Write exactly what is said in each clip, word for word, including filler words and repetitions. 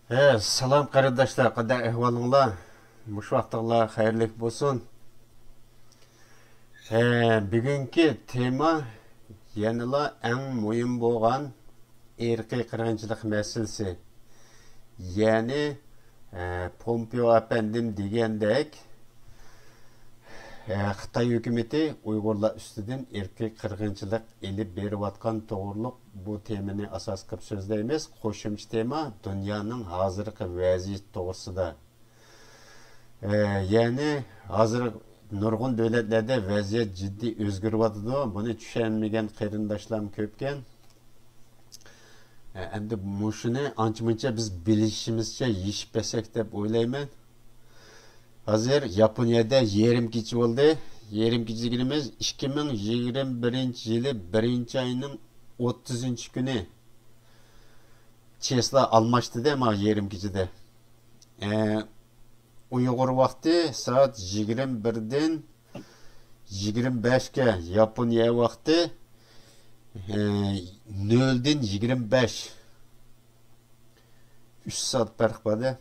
ھە، سالام قېرىنداشلار، قانداق ئەھۋالىڭلار؟ مۇشۇ ۋاقتىڭلار خەيرلىك بولسۇن. ھە، بۈگۈنكى تېما يەنىلا ئەڭ مۇھىم بولغان ئىرقىي قىرغىنچىلىق مەسىلىسى. يەنى، ھە، پومپېئو ئەپەندىم دېگەندەك، ھە، خىتاي ھۆكۈمىتى ئۇيغۇرلار ئۈستىدىن ئىرقىي قىرغىنچىلىق ئېلىپ بېرىۋاتقان توغرۇلۇق بۇ تېمىنى ئاساس قىلىپ سۆزلەيمىز. قوشۇمچە تېما دۇنيانىڭ ھازىرقى ۋەزىيىتى توغرىسىدا. ئە، يەنى ھازىر نۇرغۇن دۆلەتلەردە ۋەزىيەت جىددىي ئۆزگىرىۋاتىدۇ. بۇنى چۈشەنمىگەن قېرىنداشلارمۇ كۆپكەن. ئە، ئەمدى مۇشۇنى ئانچە-مۇنچە بىز بىلىشىمىزچە يېشىپ بەرسەك دەپ ئويلايمەن. ھازىر ياپونىيەدە يېرىم كېچە بولدى. يېرىم كېچە دېگىنىمىز ئىككى مىڭ يىگىرمە بىرىنچى يىلى بىرىنچى ئاينىڭ ئوتتۇزىنچى كۈنى. چېسلا ئالماشتىدە مانا يېرىم كېچىدە. ئە، ئۇيغۇر ۋاقتى سائەت يىگىرمە بىردىن يىگىرمە بەشكە، ياپونىيە ۋاقتى، ئە، نۆلدىن يىگىرمە بەش. ئۈچ سائەت پەرق بار-دە.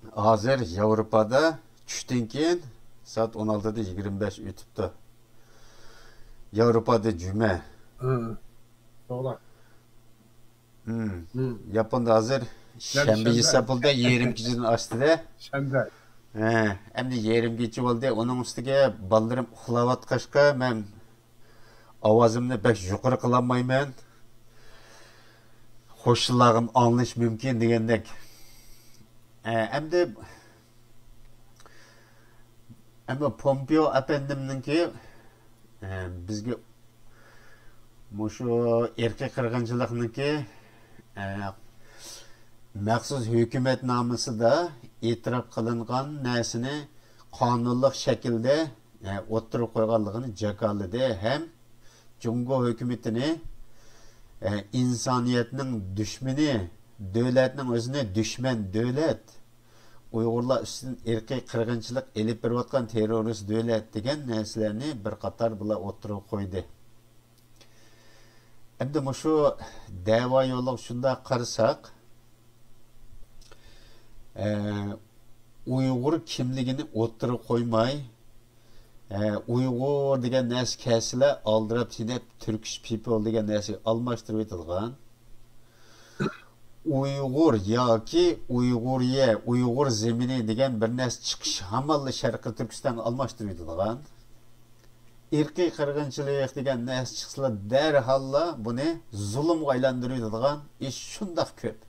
ھازىر ياۋروپادا چۈشتىن كېيىن سائەت ئون ئالتىدىن يىگىرمە بەش ئۆتۈپتۇ. ياۋروپادا جۈمە. ھە. توغرا. ھىم. ھىم. ياپوندا ھازىر شەنبە، شەنبە ھېسابلىدا يېرىم كېچىدىن ئاشتى-دە. شەنبە. ھە، ئەمدى يېرىم كېچە بولدى. ئۇنىڭ ئۈستىگە بالىلىرىم ئۇخلاۋاتقاچقا، مەن ئاۋازىمنى بەك يۇقىرى قىلالمايمەن. قوشنىلارغىمۇ ئاڭلىنىشى مۇمكىن دېگەندەك. ئە، ئەمدى، ئەمما پومپېئو ئەپەندىمنىڭكى، ئە، بىزگە مۇشۇ ئىرقىي قىرغىنچىلىقنىڭكى، ئە، مەخسۇس ھۆكۈمەتنامىسىدا ئېتىراپ قىلىنغان نەرسىنى قانۇنلۇق شەكىلدە، ئە، ئوتتۇرىغا قويغانلىقىنى جاكارلىدى ھەم جۇڭگو ھۆكۈمىتىنى، ئە، ئىنسانىيەتنىڭ دۈشمىنى، دۆلەتنىڭ ئۆزىنى دۈشمەن دۆلەت، ئۇيغۇرلار ئۈستىدىن ئىرقىي قىرغىنچىلىق ئېلىپ بېرىۋاتقان تېررورىست دۆلەت دېگەن نەرسىلەرنى بىر قاتار بۇلار ئوتتۇرىغا قويدى. ئەمدى مۇشۇ دەۋا يولىغا شۇنداق قارىساق، ئە، ئۇيغۇر كىملىكىنى ئوتتۇرىغا قويماي، ئە، ئۇيغۇر دېگەن نەرسە كەلسىلا ئالدىراپ تېنەپ تۈركىش پىپل دېگەن نەرسىگە ئالماشتۇرۇۋېتىدىغان، ئۇيغۇر ياكى ئۇيغۇرىيە، ئۇيغۇر زېمىنى دېگەن بىر نەرسە چىقىش ھامانلا شەرقىي تۈركىستانغا ئالماشتۇرۇۋېتىدىغان، ئىرقىي قىرغىنچىلىق دېگەن نەرسە چىقسىلا دەرھاللا بۇنى زۇلۇمغا ئايلاندۇرۇۋېتىدىغان ئىش شۇنداق كۆپ.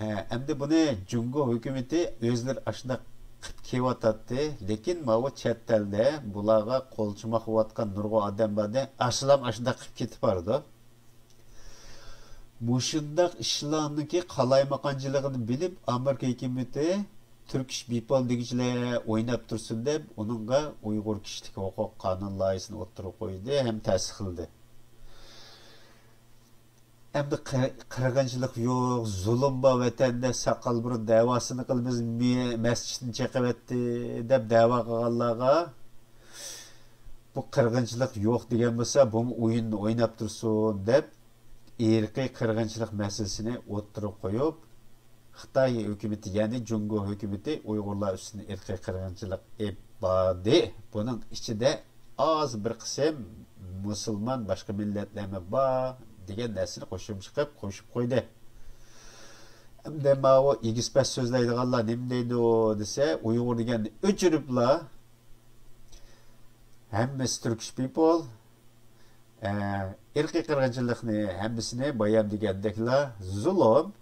ھە، ئەمدى بۇنى جۇڭگو ھۆكۈمىتى ئۆزلىرى ئاشۇنداق قىلىپ كېلىۋاتاتتى. لېكىن ماۋۇ چەت ئەلدە بۇلارغا قولچىماق بولۇۋاتقان نۇرغۇن ئادەم بار-دە، ئاشۇلارمۇ ئاشۇنداق قىلىپ كېتىپ بارىدۇ. مۇشۇنداق ئىشلارنىڭكى قالايمىقانچىلىقىنى بىلىپ، ئامېرىكا ھۆكۈمىتى تۈركىش پىپل دېگۈچىلەر ئويناپ تۇرسۇن دەپ، ئۇنىڭغا ئۇيغۇر كىشىلىك ھوقۇق قانۇن لايىھىسىنى ئوتتۇرىغا قويدى ھەم تەستىقلىدى. ئەمدى قىر-، قىرغىنچىلىق يوق، زۇلۇم بار ۋەتەندە، ساقال بۇرۇت دەۋاسىنى قىلىمىز، مې-، مەسچىتنى چېقىۋەتتى دەپ دەۋا قىلغانلارغا، بۇ قىرغىنچىلىق يوق دېگەن بولسا، بۇمۇ ئويۇننى ئويناپ تۇرسۇن دەپ، ئىرقىي قىرغىنچىلىق مەسىلىسىنى ئوتتۇرىغا قويۇپ، خىتاي ھۆكۈمىتى، يەنى جۇڭگو ھۆكۈمىتى ئۇيغۇرلار ئۈستىدىن ئىرقىي قىرغىنچىلىق ئېلىپ باردى. بۇنىڭ ئىچىدە ئاز بىر قىسىم مۇسۇلمان، باشقا مىللەتلەرمۇ بار دېگەن نەرسىنى قوشۇمچە قىلىپ قوشۇپ قويدى. ئەمدى ماۋۇ ئېگىز-پەس سۆزلەيدىغانلار نېمە دەيدۇ دېسە، ئۇيغۇر دېگەننى ئۆچۈرۈپلا، ھەممىسى تۈركىش پىپل، ئە، ئىرقىي قىرغىنچىلىقنى ھەممىسىنى بايام دېگەندەكلا زۇلۇم،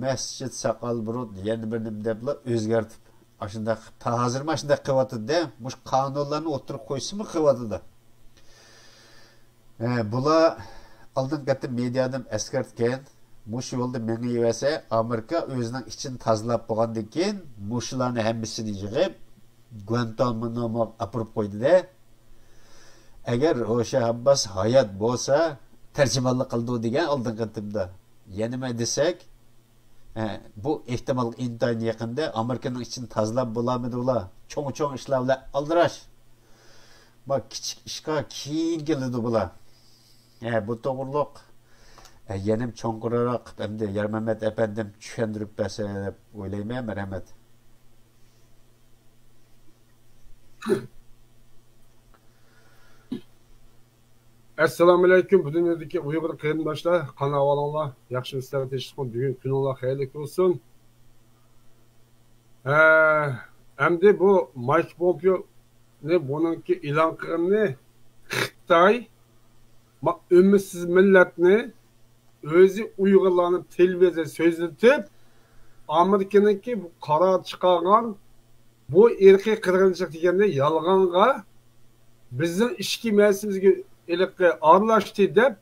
مەسچىت، ساقال بۇرۇت، يەنە بىر نېمە دەپلا ئۆزگەرتىپ، ئاشۇنداق، تا ھازىرمۇ ئاشۇنداق قىلىۋاتىدۇ-دە، مۇشۇ قانۇنلارنى ئوتتۇرىغا قويسىمۇ قىلىۋاتىدۇ. ھە، بۇلار ئالدىنقى قېتىم مېدىيادىمۇ ئەسكەرتكەن، مۇشۇ يولدا مېڭىۋەرسە، ئامېرىكا ئۆزىنىڭ ئىچىنى تازىلاپ بولغاندىن كېيىن، مۇشۇلارنى ھەممىسىنى يىغىپ، گۇانتاناموغا ئاپىرىپ قويدى-دە. ئەگەر روشەن ئابباس ھايات بولسا، تەرجىمانلىق قىلىدۇ دېگەن ئالدىنقى قېتىمدا. يەنە نېمە دېسەك، ھە، بۇ ئېھتىمال ئىنتايىن يېقىندا ئامېرىكىنىڭ ئىچىنى تازىلاپ بولالمىدى ئۇلار. چوڭ-چوڭ ئىشلار بىلەن ئالدىراش. ما كىچىك ئىشقا كېيىن كېلىدۇ بۇلار. ھە، بۇ توغرۇلۇق، يەنىمۇ چوڭقۇرراق ئەمدى يارمەمەت ئەپەندىم چۈشەندۈرۈپ بەرسە دەپ ئويلايمەن. مەرھەمەت. ئەسسالامۇئەلەيكۇم، پۈتۈن دۇنيادىكى ئۇيغۇر قېرىنداشلار، قانداق ئەھۋالىڭلار؟ ياخشىمۇسىلەر؟ تىنچلىقمۇ؟ بۈگۈن كۈنۈڭلار خەيرلىك بولسۇن. ھە، ئەمدى بۇ مايك پومپېونى بۇنىڭكى ئېلان قىلغىنىنى خىتاي، ما-، ئۈمىدسىز مىللەتنى ئۆزى ئۇيغۇرلارنى تېلېۋىزىيە سۆزلىتىپ، ئامېرىكىنىڭكى بۇ قارار چىقارغان بۇ ئىرقىي قىرغىنچىلىق دېگەننى يالغانغا، بىزنىڭ ئىچكى مەسىلىمىزگە ھېلىقى ئارىلاشتى دەپ،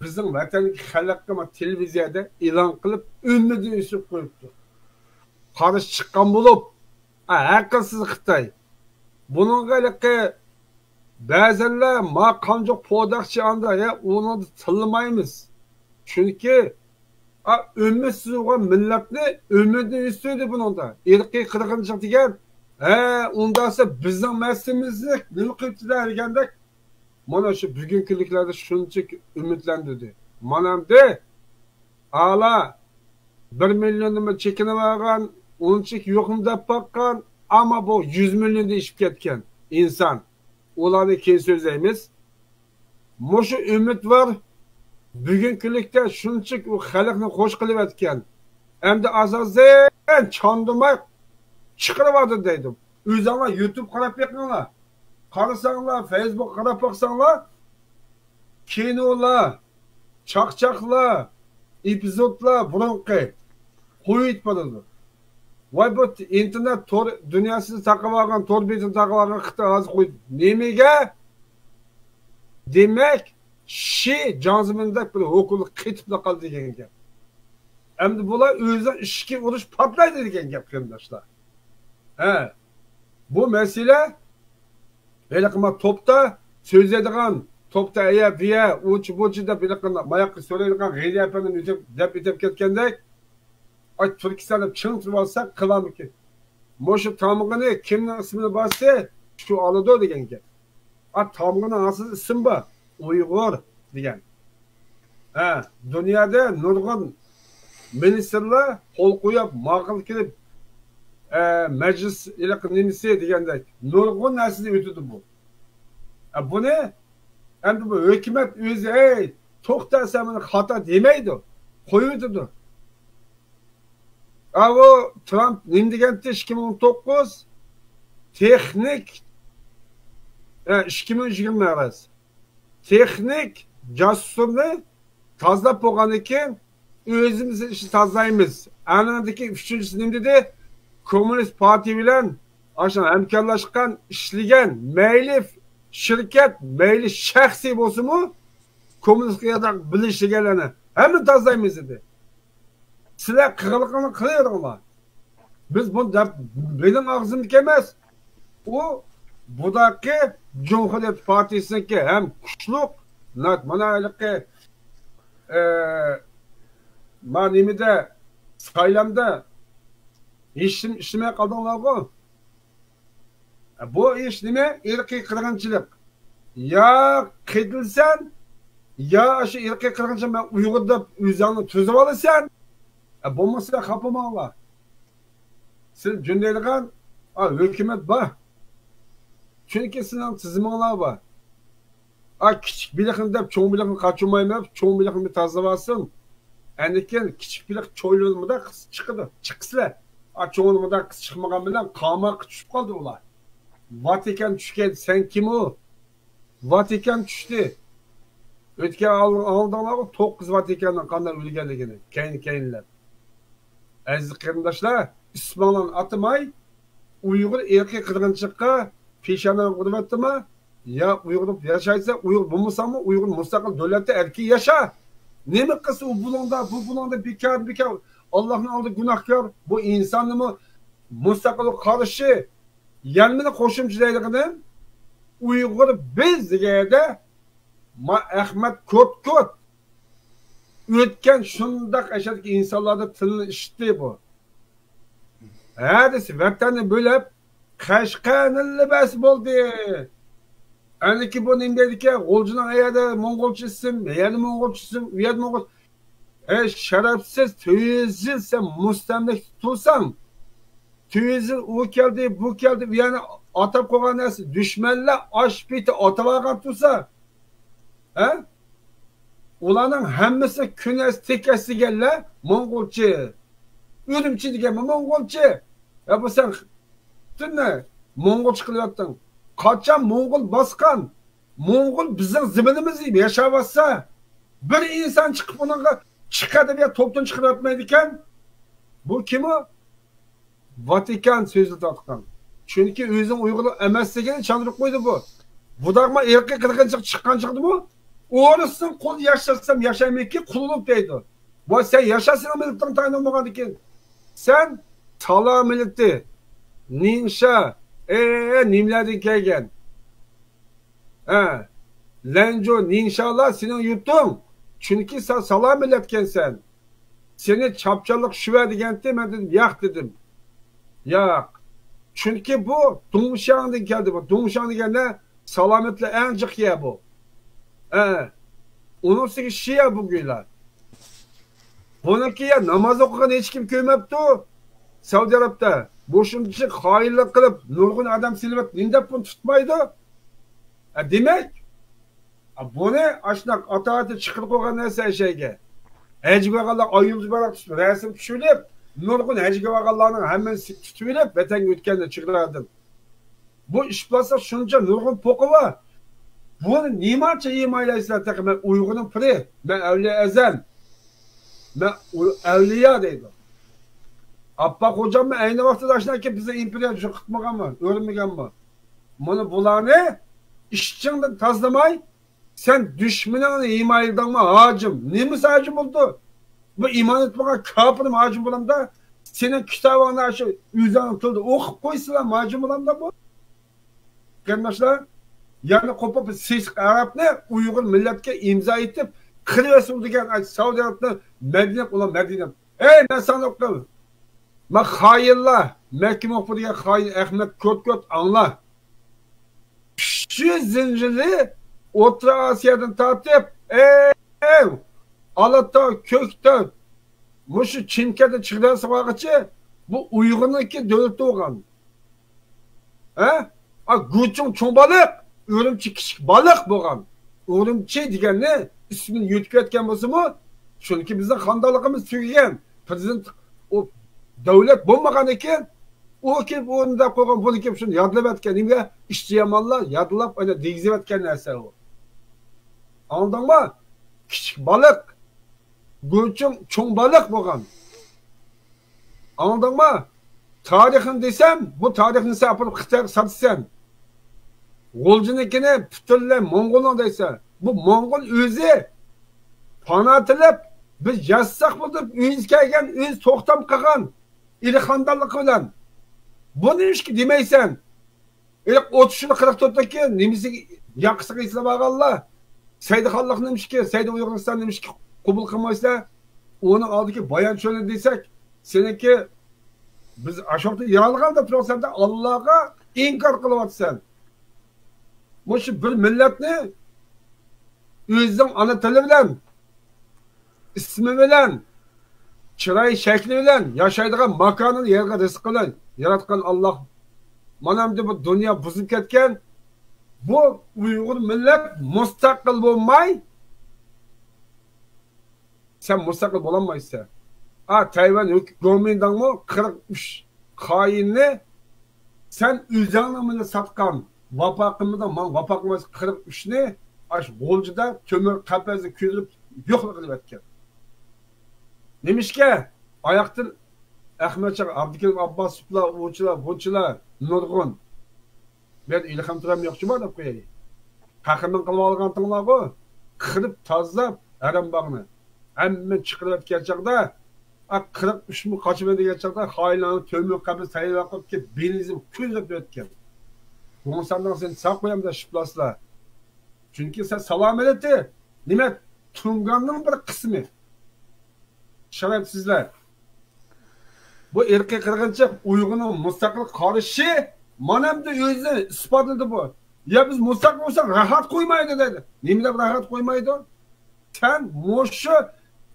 بىزنىڭ ۋەتەندىكى خەلققە ما تېلېۋىزىيەدە ئېلان قىلىپ، ئۈمىدىنى ئۈزۈپ قويۇپتۇ. قارشى چىققان بولۇپ، ئا، ئەقىلسىز خىتاي. بۇنىڭغا ھېلىقى بەزەنلەر ما قانچە پوداقچى ئاندا، يا ئۇنىڭدا تىللىمايمىز. چۈنكى، ئا، ئۈمىدسىز بولغان مىللەتنى ئۈمىدنى ئۈزدى بۇنىڭدا. ئىرقىي قىرغىنچىلىق دېگەن، ھە، ئۇنداقسا بىزنىڭ مەسىلىمىزنى نېمە قىلىپتىلەر دېگەندەك، مانا شۇ بۈگۈنكى كۈنلۈكلەردە شۇنچىلىك ئۈمىدلەندۈردى. مانا ئەمدى ئالا بىر مىليوندىن چېكىنىۋالغان، ئۇنچىلىك يوقمۇ دەپ باققان، ئەمما بۇ يۈز مىليوندا ئېشىپ كەتكەن ئىنسان. ئۇلارنى كېيىن سۆزلەيمىز. مۇشۇ ئۈمىد بار. بۈگۈنكى كۈنلۈكتە شۇنچىلىك ئۇ خەلقنى خوش قىلىۋەتكەن. ئەمدى ئاساسەن چاندۇرماي چىقىرىۋاتىدۇ دەيدۇ. ئۆزۈڭلار يۇتۇب قاراپ بېقىڭلار. قارىساڭلار، فېيسبۇكقا قاراپ باقساڭلار، كىنولار، چاقچاقلار، ئېپىزودلار بۇرۇنقى قويۇپ بارىدۇ. ۋاي، بۇ ئىنتېرنېت تور دۇنياسىنى تاقىۋالغان، تور بېتىنى تاقىۋالغان خىتاي ھازىر قويۇپ نېمىگە؟ دېمەك، شى جياڭزېمىندەك بىر ھوكۇمەت قېتىپلا قالدى دېگەن گەپ. ئەمدى بۇلار ئۆزىنىڭ ئىچكى ئۇرۇش پارتلايدۇ دېگەن گەپ، قېرىنداشلار. ھە، بۇ مەسىلە ھېلىقى ما توپتا سۆزلەيدىغان، توپتا ئەيە، بىيە، ئۇچى، بۇچى دەپ ھېلىقى ماياققا سۆرەيدىغان غېنى ئەپەندىم ئۆتۈپ، دەپ ئۆتۈپ كەتكەندەك، ئاي، تۈركىستان دەپ چىڭ تۇرۇۋالسا قىلارمىكىن؟ مۇشۇ تامغىنى كىمنىڭ ئىسمىنى باسسا، شۇ ئالىدۇ دېگەن گەپ. ئا، تامغىنىڭ ئاستىدا ئىسىم بار، ئۇيغۇر دېگەن. ھە، دۇنيادا نۇرغۇن مىنىستىرلار قول قويۇپ، ماقۇل كېلىپ، ئە، مەجلىس ھېلىقى نېمىسى دېگەندەك، نۇرغۇن نەرسىدىن ئۆتىدۇ بۇ. ئە، بۇنى ئەمدى بۇ ھۆكۈمەت ئۆزى، «ئەي، توختا، سەن مېنى خاتا» دېمەيدۇ، قويۇۋېتىدۇ. ئاۋۇ ترامپ نېمە دېگەنتى؟ ئىككى مىڭ ئون توققۇز تېخنىك، ئە، ئىككى مىڭ يىگىرمە ئەمەس. تېخنىك جاسۇسلىرىنى تازىلاپ بولغاندىن كېيىن، ئۆزىمىز ئىشنى تازىلايمىز. ئانىڭدىكى ئۈچىنچىسى نېمە دېدى؟ كوممۇنىست پارتىيە بىلەن ئاشۇ ھەمكارلاشقان، ئىشلىگەن، مەيلى شىركەت، مەيلى شەخسىي بولسىمۇ، كوممۇنىستلار بىللە ئىشلىگەنلەرنى ھەممىنى تازىلايمىز دېدى. سىلەر قىلغىنىڭلارنى قىلىۋېرىڭلار. بىز بۇنى دەپ، مېنىڭ ئاغزىمدىكى ئەمەس. ئۇ بۇداقى جۇمھۇرىيەت پارتىيىسىنىڭكى ھەم كۈچلۈك، نات-، مانا ھېلىقى، ئە، ما نېمىدە، سايلامدا ھېچنېمە ئىشلىمەي قالدىڭلارغۇ. بۇ ئىش نېمە؟ ئىرقىي قىرغىنچىلىق. يا قېتىلسەن، يا شۇ ئىرقىي قىرغىنچىلىق، مەن ئۇيغۇر دەپ ئۆزۈڭنى تۈزۈۋالىسەن. بولمىسا خاپىماڭلار. سىز جۈندەيدىغان، ئا، ھۆكۈمەت بار. چۈنكى سىزنىڭ تىزىمىڭلار بار. ئا، كىچىك بېلىقنى دەپ چوڭ بېلىقنى قاچۇرمايمەن، چوڭ بېلىقنى تازىلاۋالسۇن. ئاندىن كېيىن كىچىك بېلىق چويلىنىپ مۇنداق قىس-، چىقىدۇ. چىقسىلە. ئا، چوڭلىرى مۇنداق قىس-، چىقمىغان بىلەن قاماققا چۈشۈپ قالدى ئۇلار. ۋاتىكان چۈشكەن، سەن كىم ئۇ؟ ۋاتىكان چۈشتى. ئۆتكەن ئال-، ئاڭلىدىڭلارغۇ، توققۇز ۋاتىكاننىڭ قانداق ئۆلگەنلىكىنى، كەينى-كەينىلەپ. ئەزىز قېرىنداشلار، ئىسمىڭلارنى ئاتىماي، ئۇيغۇر ئىرقىي قىرغىنچىلىققا پېشانە ئۇرۇۋەتتىما؟ يا ئۇيغۇر بولۇپ ياشايسەن، ئۇيغۇر بولمىساڭمۇ، ئۇيغۇر مۇستەقىل دۆلەتتە ئەركىن ياشا. نېمە قىلسا ئۇ بۇلۇڭدا، بۇ بۇلۇڭدا، بىكار، بىكار. ئاللاھنىڭ ئالدىدا گۇناھكار. بۇ ئىنساننىمۇ مۇستەقىلگە قارشى. يەنە مېنى قوشۇمچە دەيدىغىنىم، ئۇيغۇر بىز دېگەندە، ما ئەخمەت كوت-كوت. ئۆتكەن شۇنداق ئەشەدىكى ئىنسانلاردا تىلنى ئىشىتتى بۇ. ھەدىسى ۋەتەننى بۆلۈپ، قەشقەرنى بەس بولدى. ئەنىكى بۇ نېمە دەيدىكەن، غۇلجىنىڭ ئەيەردە موڭغۇلچە ئىسىم، يەنە موڭغۇلچە ئىسىم، ئۇ يەردە موڭغۇل. ئەي شەرەپسىز، تۆت يۈز يىل سەن مۇستەملىكە تۇرساڭ، تۆت يۈز يىل ئۇ كەلدى، بۇ كەلدى، بۇ يەرنى ئاتاپ قويغان نەرسە، دۈشمەنلەر ئاش پېتى ئاتىۋالغان تۇرسا، ھە؟ ئۇلارنىڭ ھەممىسى كۈنەس تېكەس دېگەنلەر موڭغۇلچە. ئۈرۈمچى دېگەنمۇ موڭغۇلچە. يا بۇ سەن پۈتۈنلەي موڭغۇلچە قىلىۋەتتىڭ. قاچان موڭغۇل باسقان، موڭغۇل بىزنىڭ زېمىنىمىزدا ياشاۋاتسا، بىر ئىنسان چىقىپ ئۇنىڭغا چىقە دەپ يا توپتىن چىقىرىۋەتمەيدىكەن. بۇ كىم ئۇ؟ ۋاتىكان سۆزلىتىۋاتقان. چۈنكى ئۆزىنىڭ ئۇيغۇر ئەمەسلىكىنى چاندۇرۇپ قويدى بۇ. بۇداغما ئىرقىي قىرغىنچىلىق چىققان چاغدىمۇ، ئورۇسنىڭ قولىدا ياشىسام ياشايمەنكى، قۇللۇق دەيدۇ. ۋاي، سەن ياشا، سېنىڭ مىللىتىڭ تايىنلىق بولغاندىكىن. سەن سالام مىللىتى، نىڭشا، ئە، نېمىلەردىن كەلگەن؟ ھە، لەنجۇ، نىڭشالار سېنىڭ يۇرتۇڭ. چۈنكى سەن سالام مىللەتكەنسەن. سېنى چاپچانلىق شۈۋە دېگەنتى، مەن دېدىم، ياق دېدىم. ياق. چۈنكى بۇ دۇڭشاڭدىن كەلدى بۇ. دۇڭشاڭ دېگەندە سالامەتلەر ئەڭ جىق يەر بۇ. ھە. ئۇنىڭ ئۈستىگە شىئە بۇ گويلا. بۇنىڭكى يا ناماز ئوقۇغان ھېچكىم كۆرمەپتۇ. سەئۇدى ئەرەبتە مۇشۇنچە خائىنلىق قىلىپ، نۇرغۇن ئادەم سېلىۋەت، نېمە دەپ بۇنى تۇتمايدۇ؟ ھە، دېمەك، ھە، بۇنى ئاشۇنداق ئاتا-ئاتا چىقىرىپ قويغان نەرسە ئەشەگە. ھەجگە بارغانلار ئاي يۇلدۇز بايراق تۇتۇپ، رەسىم چۈشۈرۈپ، نۇرغۇن ھەجگە بارغانلارنىڭ ھەممىسى تۇتۇۋېلىپ، ۋەتەنگە ئۆتكەندە چېگرادىن. بۇ ئىش بولسا شۇنچە نۇرغۇن پوقى بار. بۇنى نېمانچە يېمايلايسىلەر تېخى؟ مەن ئۇيغۇرنىڭ پىرى، مەن ئەۋلىيا ئەزەم، مەن ئۇ-، ئەۋلىيا دەيدۇ. ئاپپاق خوجاممۇ ئەينى ۋاقتىدا ئاشۇنداق بىزنى ئىمپېرىيە يوقىتمىغانمۇ، ئۆرمىگەنمۇ؟ مانا بۇلارنى ئىچىڭدىن تازىلىماي، سەن دۈشمىنىڭنى ھىمايىلىدىڭمۇ ھاجىم؟ نېمىسى ھاجىم بولىدۇ؟ بۇ ئىمان ئېيتمىغان كاپىرمۇ ھاجىم بولامدا؟ سېنىڭ كىتابىڭنى شۇ ئۆزۈڭنىڭ تىلىدا ئوقۇپ قويسىلا ھاجىم بولامدا بۇ؟ قېرىنداشلار، يەرنى قوپۇپ سېسىق ئەرەبنى ئۇيغۇر مىللەتكە ئىمزا ئېيتىپ قىرىۋەتسۇن دېگەن سەئۇدى ئەرەبنى مەدىنە، ئۇلار مەدىنە. ئەي مەن ساڭا ئوقۇدۇم. ما خائىنلار، مەككە مۇخبىر دېگەن خائىن ئەخمەت كۆت-كۆت ئاڭلا. ئۈچ يۈز زىنجىرلى ئوتتۇرا ئاسىيادىن تارتىپ، ئەي، ئالاتاغ، كۆكتاغ، مۇشۇ چىمكەنتتە چىقىدىغان ساۋاققىچە بۇ ئۇيغۇرنىڭكى دۆلىتى بولغان. ھە؟ ئا، گۇچۇڭ چوڭ بالىق، ئۈرۈمچى كىچىك بالىق بولغان. ئۈرۈمچى دېگەننى ئىسمىنى يۇتۇپ كەتكەن بولسىمۇ، چۈنكى بىزنىڭ خانىدانلىقىمىز تۈگىگەن. پىرېزىدېنت، ئۇ دۆلەت بولمىغاندىكىن، ئۇ كېلىپ ئۇنى دەپ قويغان، بۇنى كېلىپ شۇنى يادلىۋەتكەن. نېمىگە؟ ئىشچى يامانلار يادلاپ، ئانا دېگۈزۈۋەتكەن نەرسە ئۇ. ئاڭلىدىڭمۇ؟ كىچىك بالىق، گۇچۇڭ چوڭ بالىق بولغان. ئاڭلىدىڭمۇ؟ تارىخنى دېسەم، بۇ تارىخنى سەن ئاپىرىپ خىتايغا ساتىسەن. غۇلجىنىڭكىنى پۈتۈنلەي موڭغۇلنىڭ دەيسەن. بۇ موڭغۇل ئۆزى پانا تىلەپ، بىز ياشىساق بولدى دەپ ئۆزى كەلگەن، ئۆزى توختام قىلغان ئىلى خاندانلىقى بىلەن. بۇنى نېمىشقا دېمەيسەن؟ ئېلىق ئوتتۇز يىل، قىرىق تۆتتىكى نېمىسىگە، ياقىسىغا ئېسىلىپ ئالغانلار. سەيدىخانلىق نېمىشكى، سەيدى ئۇيغۇرىستان نېمىشكى قوبۇل قىلمايسىلەر؟ ئۇنىڭ ئالدىدىكى بايان چۆلى دېسەك، سېنىڭكى بىز ئاشۇ ۋاقىتتا يالغان دەپ تۇرۇۋاتىسەن، ئاللاغا ئىنكار قىلىۋاتىسەن. مۇشۇ بىر مىللەتنى ئۆزىنىڭ ئانا تىلى بىلەن، ئىسمى بىلەن، چىراي شەكلى بىلەن، ياشايدىغان ماكانىنى، يەرگە رىزقى بىلەن ياراتقان ئاللا. مانا ئەمدى بۇ دۇنيا بۇزۇلۇپ كەتكەن. بۇ ئۇيغۇر مىللەت مۇستەقىل بولماي، سەن مۇستەقىل بولالمايسەن. ئا، تەيۋەن ھۆك-، گومىنداڭمۇ قىرىق ئۈچ خائىننى سەن ئۆزۈڭنىڭ مېنى ساتقان، ۋاپا قىلمىدىڭ، ماڭا ۋاپا قىلمايسەن، قىرىق ئۈچنى ئاشۇ غۇلجىدا تۆمۈر قەپەسنى كۆيدۈرۈپ يوقلا قىلىۋەتكەن. نېمىشقا؟ ئاياقتىن ئەخمەتجان، ئابدۇكېرىم ئابباسوۋلار، ئۇچىلار، بۇچىلار، نۇرغۇن. مەن ئىلھام تۇرام يوقچۇ بار دەپ قوياي. قەھرىمان قىلىۋالغانتىڭلارغۇ، قىرىپ تازىلاپ ھەرەم باغنى. ھەممىنى چىقىرىۋەتكەن چاغدا، ئا، قىرىق ئۈچمۇ قاچىمەن دېگەن چاغدا، خائىنلارنى تۆمۈر قەپەس تەييارلاپ قويۇپ كېلىپ، بېلىزىم كۆيدۈرۈپ ئۆتكەن. بۇنىڭ ساندىن سېنى ساق قويامدا شىپلاسلا. چۈنكى سەن سالامەتلىكى، نېمە، تۇڭگاننىڭ بىر قىسمى. شەرەپسىزلەر. بۇ ئىرقىي قىرغىنچىلىق، ئۇيغۇرنىڭ مۇستەقىل قارىشى مانا ئەمدى ئۆزىنى ئىسپاتلىدى بۇ. يا بىز مۇستەقىل بولساق راھەت قويمايدۇ دەيدۇ. نېمە دەپ راھەت قويمايدۇ؟ سەن مۇشۇ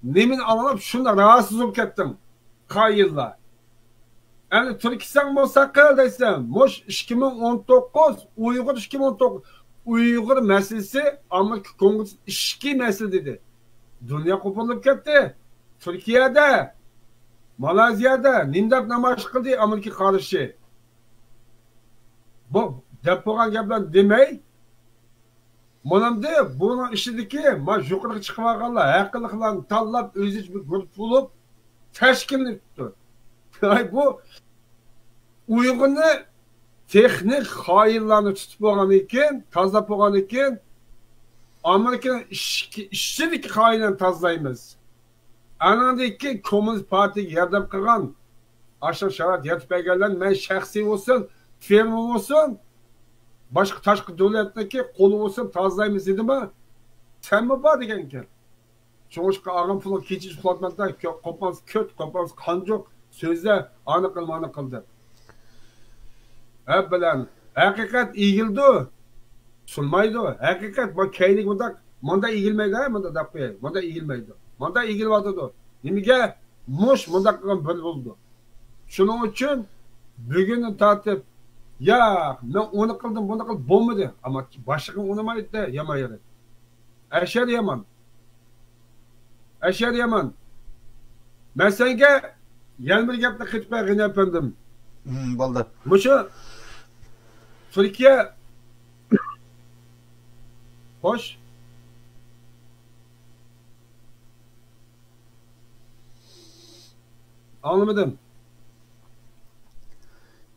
نېمىنى ئاڭلاپ شۇنداق راھەتسىز بولۇپ كەتتىڭ؟ خائىنلار. ئەمدى تۈركىستان بولسا قىل دەيسەن، مۇش ئىككى مىڭ ئون توققۇز، ئۇيغۇر ئىككى مىڭ ئون توققۇز، ئۇيغۇر مەسىلىسى ئامېرىكا كونگرېسسى ئىچكى مەسىلە دېدى. دۇنيا قوپۇرۇلۇپ كەتتى. تۈركىيەدە، مالايزىيەدە نېمە دەپ نامايىش قىلدى ئامېرىكا قارشى؟ بۇ دەپ بولغان گەپلەرنى دېمەي، مانامدى بۇنىڭ ئىچىدىكى ما يۇقىرىغا چىقىۋالغانلار، ھەقلىقلارنى تاللاپ، ئۆزىچە بىر گۇرۇپپا بولۇپ تەشكىللىنىپتۇ. ھاي، بۇ ئۇيغۇرنى تېخنىك خائىنلارنى تۇتۇپ بولغاندىن كېيىن، تازىلاپ بولغاندىن كېيىن، ئامېرىكىنىڭ ئىچكى، ئىچىدىكى خائىنلارنى تازىلايمىز. ئانىڭدىن كېيىن كوممۇنىست پارتىيىگە ياردەم قىلغان، ئاشۇ شارائىت يارىتىپ بەرگەنلەرنى مەن شەخسىي بولسۇن، فىرما بولسۇن، باشقا تاشقى دۆلەتنىڭكى قولى بولسۇن، تازىلايمىز دېدىما؟ سەنمۇ بار دېگەنكەن. شۇڭلاشقا ئالغان پۇلۇڭ كېچىچە ئۇخلاتمايدۇ، كۆ-، قوپالسا كۆت، قوپالسا قانجۇق، سۆزلە، ئانى قىل، مانى قىل دەپ. ھە، بىلەن ھەقىقەت ئېگىلىدۇ، سۇنمايدۇ. ھەقىقەت بۇ كەينىگە مۇنداق، مۇنداق ئېگىلمەيدۇ، ھە، مۇنداق دەپ قوياي. مۇنداق ئېگىلمەيدۇ. مۇنداق ئېگىلىۋاتىدۇ. نېمىگە؟ مۇش مۇنداق قىلغان بىر بولىدۇ. شۇنىڭ ئۈچۈن بۈگۈندىن تارتىپ، ياق، مەن ئۇنى قىلدىم، بۇنى قىلدىم، بولمىدى. ئەمما باشلىقىڭ ئۇنىمايدۇ-دە، يامان يېرى. ئەشەر يامان. ئەشەر يامان. مەن سەنگە يەنە بىر گەپنى قېتىپ بەرگىن، ئەپەندىم. ھىم، بولدى. مۇشۇ تۈركىيە، خوش. ئاڭلىمىدىم.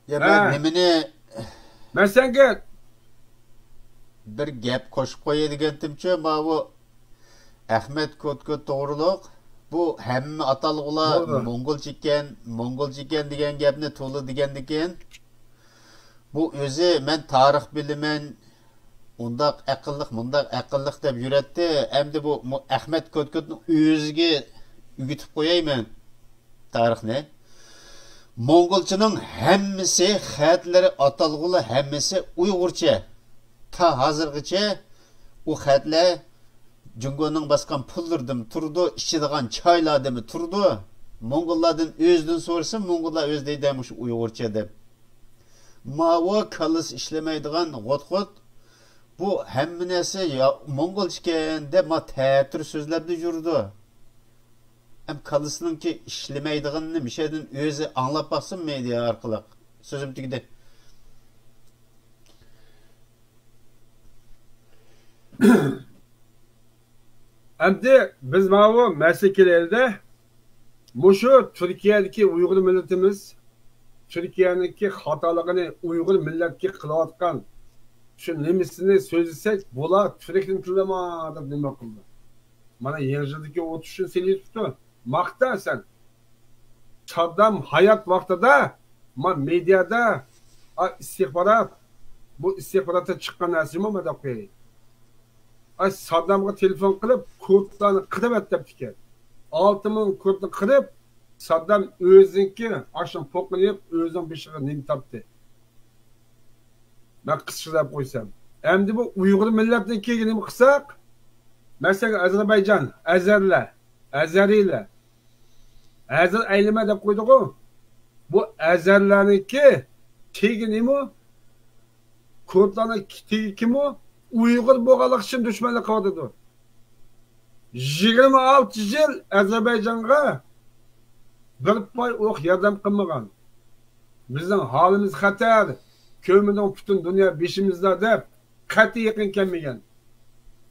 يا، مەن ھە. نېمىنى مەن سەنگە بىر گەپ قوشۇپ قوياي دېگەنتىمچۇ، ماۋۇ ئەخمەت كوتكوت توغرۇلۇق. بۇ ھەممە ئاتالغۇلار بولدى. موڭغۇلچە ئىكەن، موڭغۇلچە ئىكەن دېگەن گەپنى تولا دېگەندىكىن، بۇ ئۆزى مەن تارىخ بىلىمەن، ئۇنداق ئەقىللىق، مۇنداق ئەقىللىق دەپ يۈرەتتى. ئەمدى بۇ مۇ-، ئەخمەت كوتكوتنىڭ ئۆزىگە ئۆگىتىپ قويايمەن تارىخنى. موڭغۇلچىنىڭ ھەممىسى خەتلىرى، ئاتالغۇلار ھەممىسى ئۇيغۇرچە. تا ھازىرغىچە ئۇ خەتلەر جۇڭگونىڭ باسقان پۇللىرىدىمۇ تۇرىدۇ، ئىچىدىغان چايلاردىمۇ تۇرىدۇ. موڭغۇللاردىن ئۆزىدىن سورىسا، موڭغۇللار ئۆزى دەيدۇ، مۇشۇ ئۇيغۇرچە دەپ. ماۋۇ كاللىسى ئىشلىمەيدىغان غوت-غوت، بۇ ھەممە نەرسە يا-، موڭغۇلچىكەن دەپ، ما تەتۈر سۆزلەپلا يۈرىدۇ. ئەم كاللىسىنىڭكى ئىشلىمەيدىغىنىنى مىشەدىن ئۆزى ئاڭلاپ باقسۇن مېدىيا ئارقىلىق. سۆزۈم تۈگىدى. ئەمدى بىز ماۋۇ مەسىلىگە كېلەيلى-دە، مۇشۇ تۈركىيەدىكى ئۇيغۇر مىللىتىمىز تۈركىيەنىڭكى خاتالىقىنى ئۇيغۇر مىللەتكە قىلىۋاتقان شۇ نېمىسىنى سۆزلىسەك، بۇلار تۈركنى تىللىما دەپ نېمە قىلىدۇ؟ مانا يېڭى يىلدىكى ئوت ئۈچۈن سېلىۋېتىپتۇ. ماقتا سەن. ساددام ھايات ۋاقتىدا، ما مېدىيادا، ئا، ئىستىخبارات، بۇ ئىستىخباراتتا چىققان نەرسىمۇ ما دەپ قوياي. ئاي، ساددامغا تېلېفون قىلىپ، كۇردلارنى قىرىۋەت دەپتىكەن. ئالتە مىڭ كۇردنى قىرىپ، ساددام ئۆزىنىڭكى ئاشۇ پوقىنى يەپ، ئۆزىنىڭ بېشىغا نېمە تاپتى؟ مەن قىسقىچە دەپ قويسام. ئەمدى بۇ ئۇيغۇر مىللەتنىڭكىگە نېمە قىلساق؟ مەسىلەن، ئەزەربەيجان، ئەزەرلەر، ئەزەرىيلەر. ھازىر ئەيلىمە دەپ قويدىغۇ. بۇ ئەزەرلەرنىڭكى تېگى نېمە؟ كۇردلارنىڭ تېگى كىمۇ؟ ئۇيغۇر بولغانلىقى ئۈچۈن دۈشمەنلىك قىلىۋاتىدۇ. يىگىرمە ئالتە يىل ئەزەربەيجانغا بىر پاي ئوق ياردەم قىلمىغان. بىزنىڭ ھالىمىز خەتەر، كۆرمىدىڭ پۈتۈن دۇنيا بېشىمىزدا دەپ، قەتئىي يېقىن كەلمىگەن.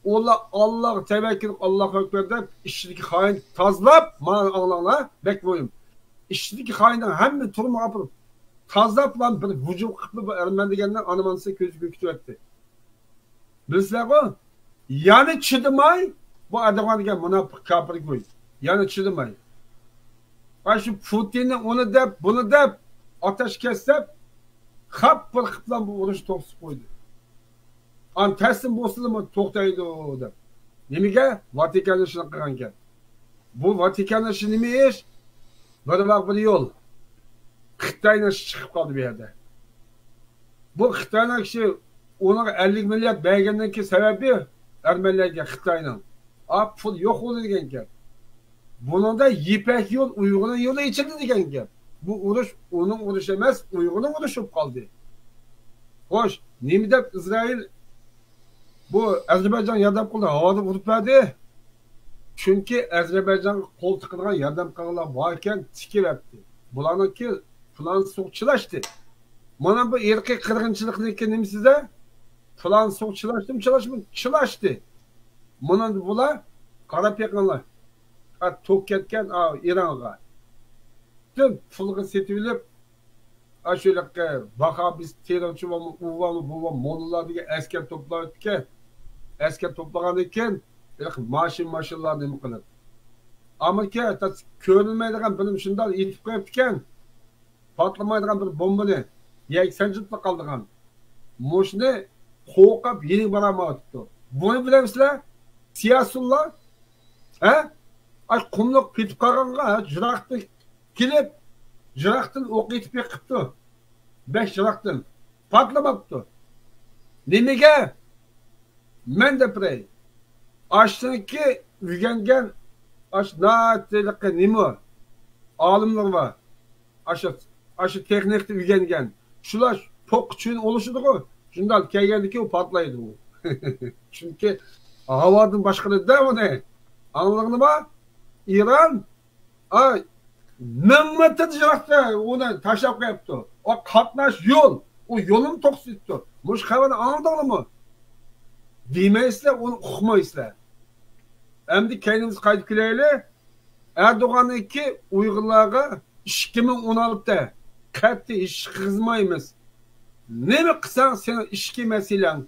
ئۇلار ئاللاغا تەۋەككۈل، ئاللاھۇ ئەكبەر دەپ، ئىچىدىكى خائىن تازىلاپ، مانا ئاڭلاڭلار، بەك مۇھىم. ئىچىدىكى خائىننىڭ ھەممە تۈرمىگە ئاپىرىپ تازىلاپلا بىر ھۇجۇم قىلىپلا بۇ ئەرمەن دېگەننىڭ ئانا-مانىسى كۆزى كۆكۈتۈۋەتتى. بىلىسىلەرغۇ، يەنە چىدىماي، بۇ ئەردوغان دېگەن مۇناپىق كاپىر گۇي. يەنە چىدىماي. ئاشۇ پۇتىننى ئۇنى دەپ، بۇنى دەپ، ئاتاش كەس دەپ، خاپپىر قىپلان بۇ ئۇرۇشنى توختىتىپ قويدى. ئان تەسلىم بولسىلا توختايدۇ دەپ. نېمىگە؟ ۋاتىكاننى شۇنداق قىلغانكەن. بۇ ۋاتىكاننىڭ ئىشى نېمە ئىش؟ بىر باغ بىر يول. خىتاينىڭ ئىشى چىقىپ قالدى بۇ يەردە. بۇ خىتاينىڭ ئىشى، ئۇنىڭ ئەللىك مىليارد بەرگەننىڭكى سەۋەبى ئەرمەنلەرگە خىتاينىڭ. ئا، پۇل يوق بولدى دېگەنكەن. بۇنىڭدا يىپەك يول، ئۇيغۇرنىڭ يولى ئېچىلدى دېگەن گەپ. بۇ ئۇرۇش ئۇنىڭ ئۇرۇشى ئەمەس، ئۇيغۇرنىڭ ئۇرۇشى بولۇپ قالدى. خوش، نېمە دەپ ئىسرائىل بۇ ئەزەربەيجانغا ياردەم قىلدى، ھاۋادىن ئۇرۇپ بەردى؟ چۈنكى ئەزەربەيجانغا قول تىقىدىغان، ياردەم قىلغانلار باركەن، تىكىۋەتتى. بۇلارنىڭكى پىلانى سۇغا چىلاشتى. مانا بۇ ئىرقىي قىرغىنچىلىقنىڭكى نېمىسىدە؟ پىلان سۇغا چىلاشتىمۇ، چىلاشمىدى؟ چىلاشتى. مانا بۇلار، قاراپ بېقىڭلار. ھە، توك كەتكەن، ئا، ئىرانغا. پۈتۈن پۇلغا سېتىۋېلىپ، ئاشۇ ۋاھابىست تېررورچى بولما، ئۇ بولما، بۇ بولما، موللىلار دېگەن ئەسكەر توپلاۋېتىپتىكەن. ئەسكەر توپلىغاندىن كېيىن، ھېلىقى ماشىنا، ماشىنىلارنى نېمە قىلىپ. ئامېرىكا ھەتتا كۆرۈلمەيدىغان بىر شۇنداق ئېتىپ قويۇپتىكەن. پارتلىمايدىغان بىر بومبىنى يەكسانجىتلا قالدىغان. مۇشۇنى قوقۇپ يېنىگە بارالمايۋاتىپتۇ. بۇنى بىلەمسىلەر؟ سىياسىيونلار، ھە؟ ئاي، قۇملۇق پېتىپ قالغانغا، ھە، يىراقتىن كېلىپ، يىراقتىن ئوق ئېتىپ بېقىپتۇ. بەك يىراقتىن. پارتلىماپتۇ. نېمىگە؟ مەن دەپ بېرەي. ئاشۇنىڭكى ئۆگەنگەن، ئاشۇ ناھايىتى نېمە ئالىملار بار. ئاشۇ، ئاشۇ تېخنىكىدا ئۆگەنگەن. شۇلار پوققا چۈۋىنى ئۇلىشىدىغۇ. شۇنداق كەلگەندىكى ئۇ پارتلايدۇ. چۈنكى ھاۋادىن باشقۇرىدۇ-دە ئۇنى. ئاڭلىدىڭلارمۇ؟ ئىران، ئاي، مىڭ مېتىر يىراقتا ئۇنى تاشلاپ قويۇپتۇ. ئۇ قاتناش يول. ئۇ يولنى توختىتىپتۇ. مۇشۇ خەۋەرنى ئاڭلىدىڭلارمۇ؟ دېمەيسىلەر، ئۇنى ئۇقمايسىلەر. ئەمدى كەينىمىزگە قايتىپ كېلەيلى. ئەردوغاننىڭكى ئۇيغۇرلارغا ئىككى مىڭ ئون ئالتە قەتئىي ھېچ قىزمايمىز. نېمە قىلساڭ سېنىڭ ئىچكى مەسىلەڭ،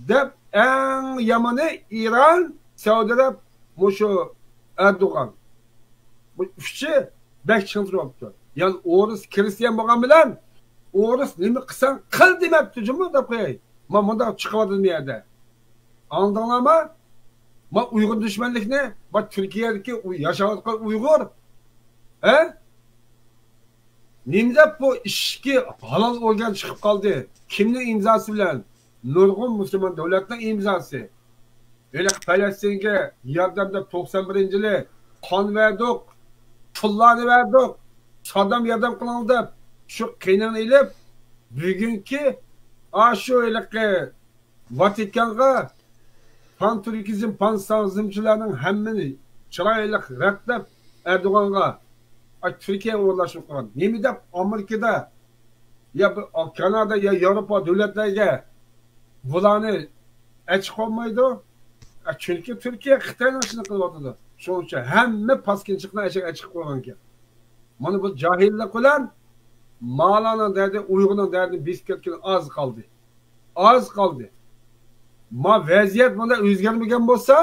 دەپ ئەڭ يامىنى ئىران، سەئۇدى ئەرەب، مۇشۇ ئەردوغان. بۇ ئۈچى بەك چىڭ تۇرۇۋاپتۇ. يەنى ئورۇس كىرىستىيان بولغان بىلەن ئورۇس نېمە قىلساڭ قىل دېمەپتۇ جۇمۇ دەپ قوياي. ما مۇنداق چىقىۋاتىدۇ بۇ يەردە. ئاڭلىدىڭلارمۇ؟ ما ئۇيغۇر دۈشمەنلىكنى، ما تۈركىيەدىكى ئۇ ياشاۋاتقان ئۇيغۇر، ھە؟ نېمە دەپ بۇ ئىچكى ھالال ئورگان چىقىپ قالدى؟ كىمنىڭ ئىمزاسى بىلەن؟ نۇرغۇن مۇسۇلمان دۆلەتنىڭ ئىمزاسى. ھېلىقى پەلەستىنگە ياردەم دەپ توقسان بىرىنچى يىلى قان بەردۇق، پۇللارنى بەردۇق، سادام ياردەم قىلىڭ دەپ شۇ قېنىنى ئېلىپ، بۈگۈنكى ئاشۇ ھېلىقى ۋاتىكانغا پانتۈركىزم، پانسانزمچىلارنىڭ ھەممىنى چىرايلىق رەتلەپ، ئەردوغانغا، ئاي، تۈركىيە ئورۇنلاشتۇرۇپ قويغان. نېمە دەپ ئامېرىكىدا يا بىر كانادا يا ياۋروپا دۆلەتلەرگە بۇلارنى ئەچىقىۋالمايدۇ؟ ئە، چۈنكى تۈركىيە خىتاينىڭ ئىشىنى قىلىۋاتىدۇ. شۇنىڭ ئۈچۈن ھەممە پاسكىنچىلىقنى ئەشەگە ئەچىقىپ قويغانىكەن. مانا بۇ جاھىللىق بىلەن مالانىڭ دەردى، ئۇيغۇرنىڭ دەردىنى بېسىپ كەتكىلى ئاز قالدى. ئاز قالدى. ما ۋەزىيەت مۇنداق ئۆزگەرمىگەن بولسا،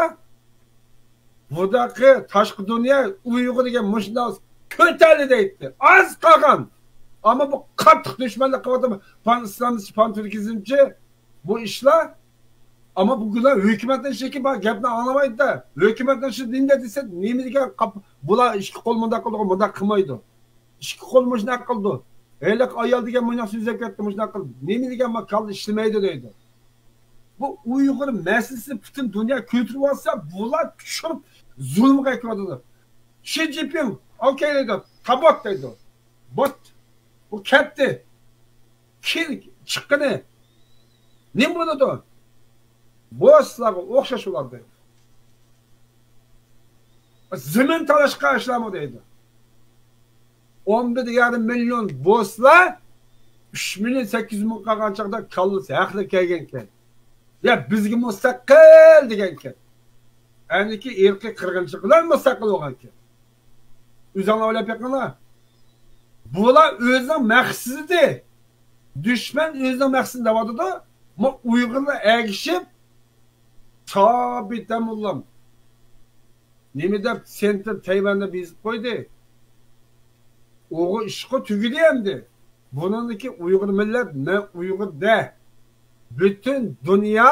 بۇداقى تاشقى دۇنيا ئۇيغۇر دېگەن مۇشۇنداق كۆتەلدى دەيتتى. ئاز قالغان. ئەمما بۇ قاتتىق دۈشمەنلىك قىلىۋاتىدۇ. پان ئىسلامچى، پان تۈركىزمچى بۇ ئىشلار. ئەمما بۇ گۇناھ ھۆكۈمەتنىڭ ئىشىكى بار، گەپنى ئاڭلىمايدۇ-دە. ھۆكۈمەتنىڭ ئىشى نېمە دېسە، نېمە دېگەن قاپ-، بۇلار ئىككى قول مۇنداق قىلىدىغۇ، مۇنداق قىلمايدۇ. ئىككى قول مۇشۇنداق قىلىدۇ. ھېلىقى ئايال دېگەن مۇنداق سۆزلەپ كەتتى، مۇشۇنداق قىلدى. نېمە دېگەن ما كاللا ئىشلىمەيدۇ دەيدۇ. بۇ ئۇيغۇر مەسىلىسىنى پۈتۈن دۇنيا كۆتۈرۈۋالسا، بۇلار چۈشۈرۈپ زۇلۇمغا ئەكىۋاتىدۇ. شى جىنپىڭ، ئوكەي دەيدۇ، تابوت دەيدۇ. بوت. بۇ كەتتى. كېيىن چىققىنى نېمە بولىدۇ؟ بوسلارغا ئوخشاش ئۇلار دەيدۇ. زېمىن تالاشقان ئىشلارمۇ دەيدۇ. ئون بىر يېرىم مىليون بوسلا ئۈچ مىليون سەككىز يۈز مىڭ قالغان چاغدا كاللىسى ھەقلىق كەلگەنكەن. يا بىزگە مۇستەقىل دېگەنكەن. ئەنىكى ئىرقىي قىرغىنچىلىق بىلەن مۇستەقىل بولغانكەن. ئۆزۈڭلار ئويلاپ بېقىڭلار. بۇلار ئۆزىنىڭ مەقسىتى. دۈشمەن ئۆزىنىڭ مەقسىتىنى دەۋاتىدۇ. ما ئۇيغۇرلار ئەگىشىپ، سابىت ھەممۇللام نېمە دەپ سېنتىر تەيۋەندە بېزىپ قويدى. ئوغۇ ئىشقا تۈگىدى ئەمدى. بۇنىڭدىكى ئۇيغۇر مىللەت، مەن ئۇيغۇر دە. پۈتۈن دۇنيا،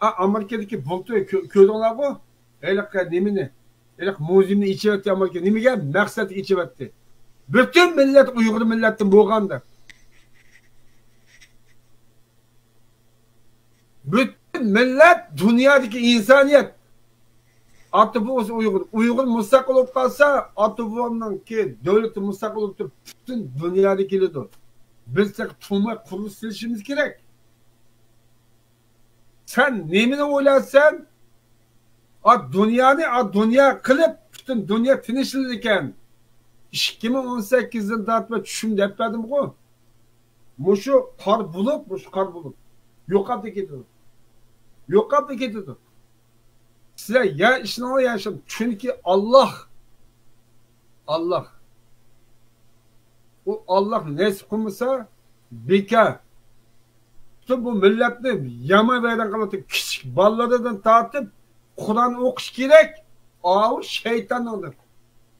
ئا، ئامېرىكىدىكى بۇلتۇر كۆ-، كۆردۈڭلارغۇ؟ ھېلىقى نېمىنى؟ ھېلىقى مۇزېينى ئېچىۋەتتى ئامېرىكا. نېمىگە؟ مەقسەت ئېچىۋەتتى. پۈتۈن مىللەت ئۇيغۇر مىللەتتىن بولغان دەپ. پۈتۈن مىللەت، دۇنيادىكى ئىنسانىيەت. ئاتا بوۋىسى ئۇيغۇر. ئۇيغۇر مۇستەقىل بولۇپ قالسا، ئاتا بوۋامنىڭكى دۆلىتى مۇستەقىل بولۇپ تۇرۇپ، پۈتۈن دۇنيادا كېلىدۇ. بىز تېخى تۇرماي قۇرۇلۇش سېلىشىمىز كېرەك. سەن نېمىنى ئويلايسەن؟ ئا، دۇنيانى، ئا، دۇنيا قىلىپ، پۈتۈن دۇنيا تىنچلىنىدىكەن. ئىككى مىڭ ئون سەككىزدىن تارتىپ چۈشۈم دەپ بەردىمغۇ؟ مۇشۇ قار بۇلۇت، مۇشۇ قار بۇلۇت يوقاپلا كېتىدۇ. يوقاپلا كېتىدۇ. سىلەر يا ئىشىنىڭلار يا ئىشىڭ. چۈنكى ئاللاھ، ئاللاھ، ئۇ ئاللاھ نېسىپ قىلمىسا، بىكار. پۈتۈن بۇ مىللەتنى يامان ۋەيران قىلىۋاتىدۇ. كىچىك بالىلاردىن تارتىپ قۇرئان ئوقۇش كېرەك. ئاۋۇ شەيتاننىڭدۇر.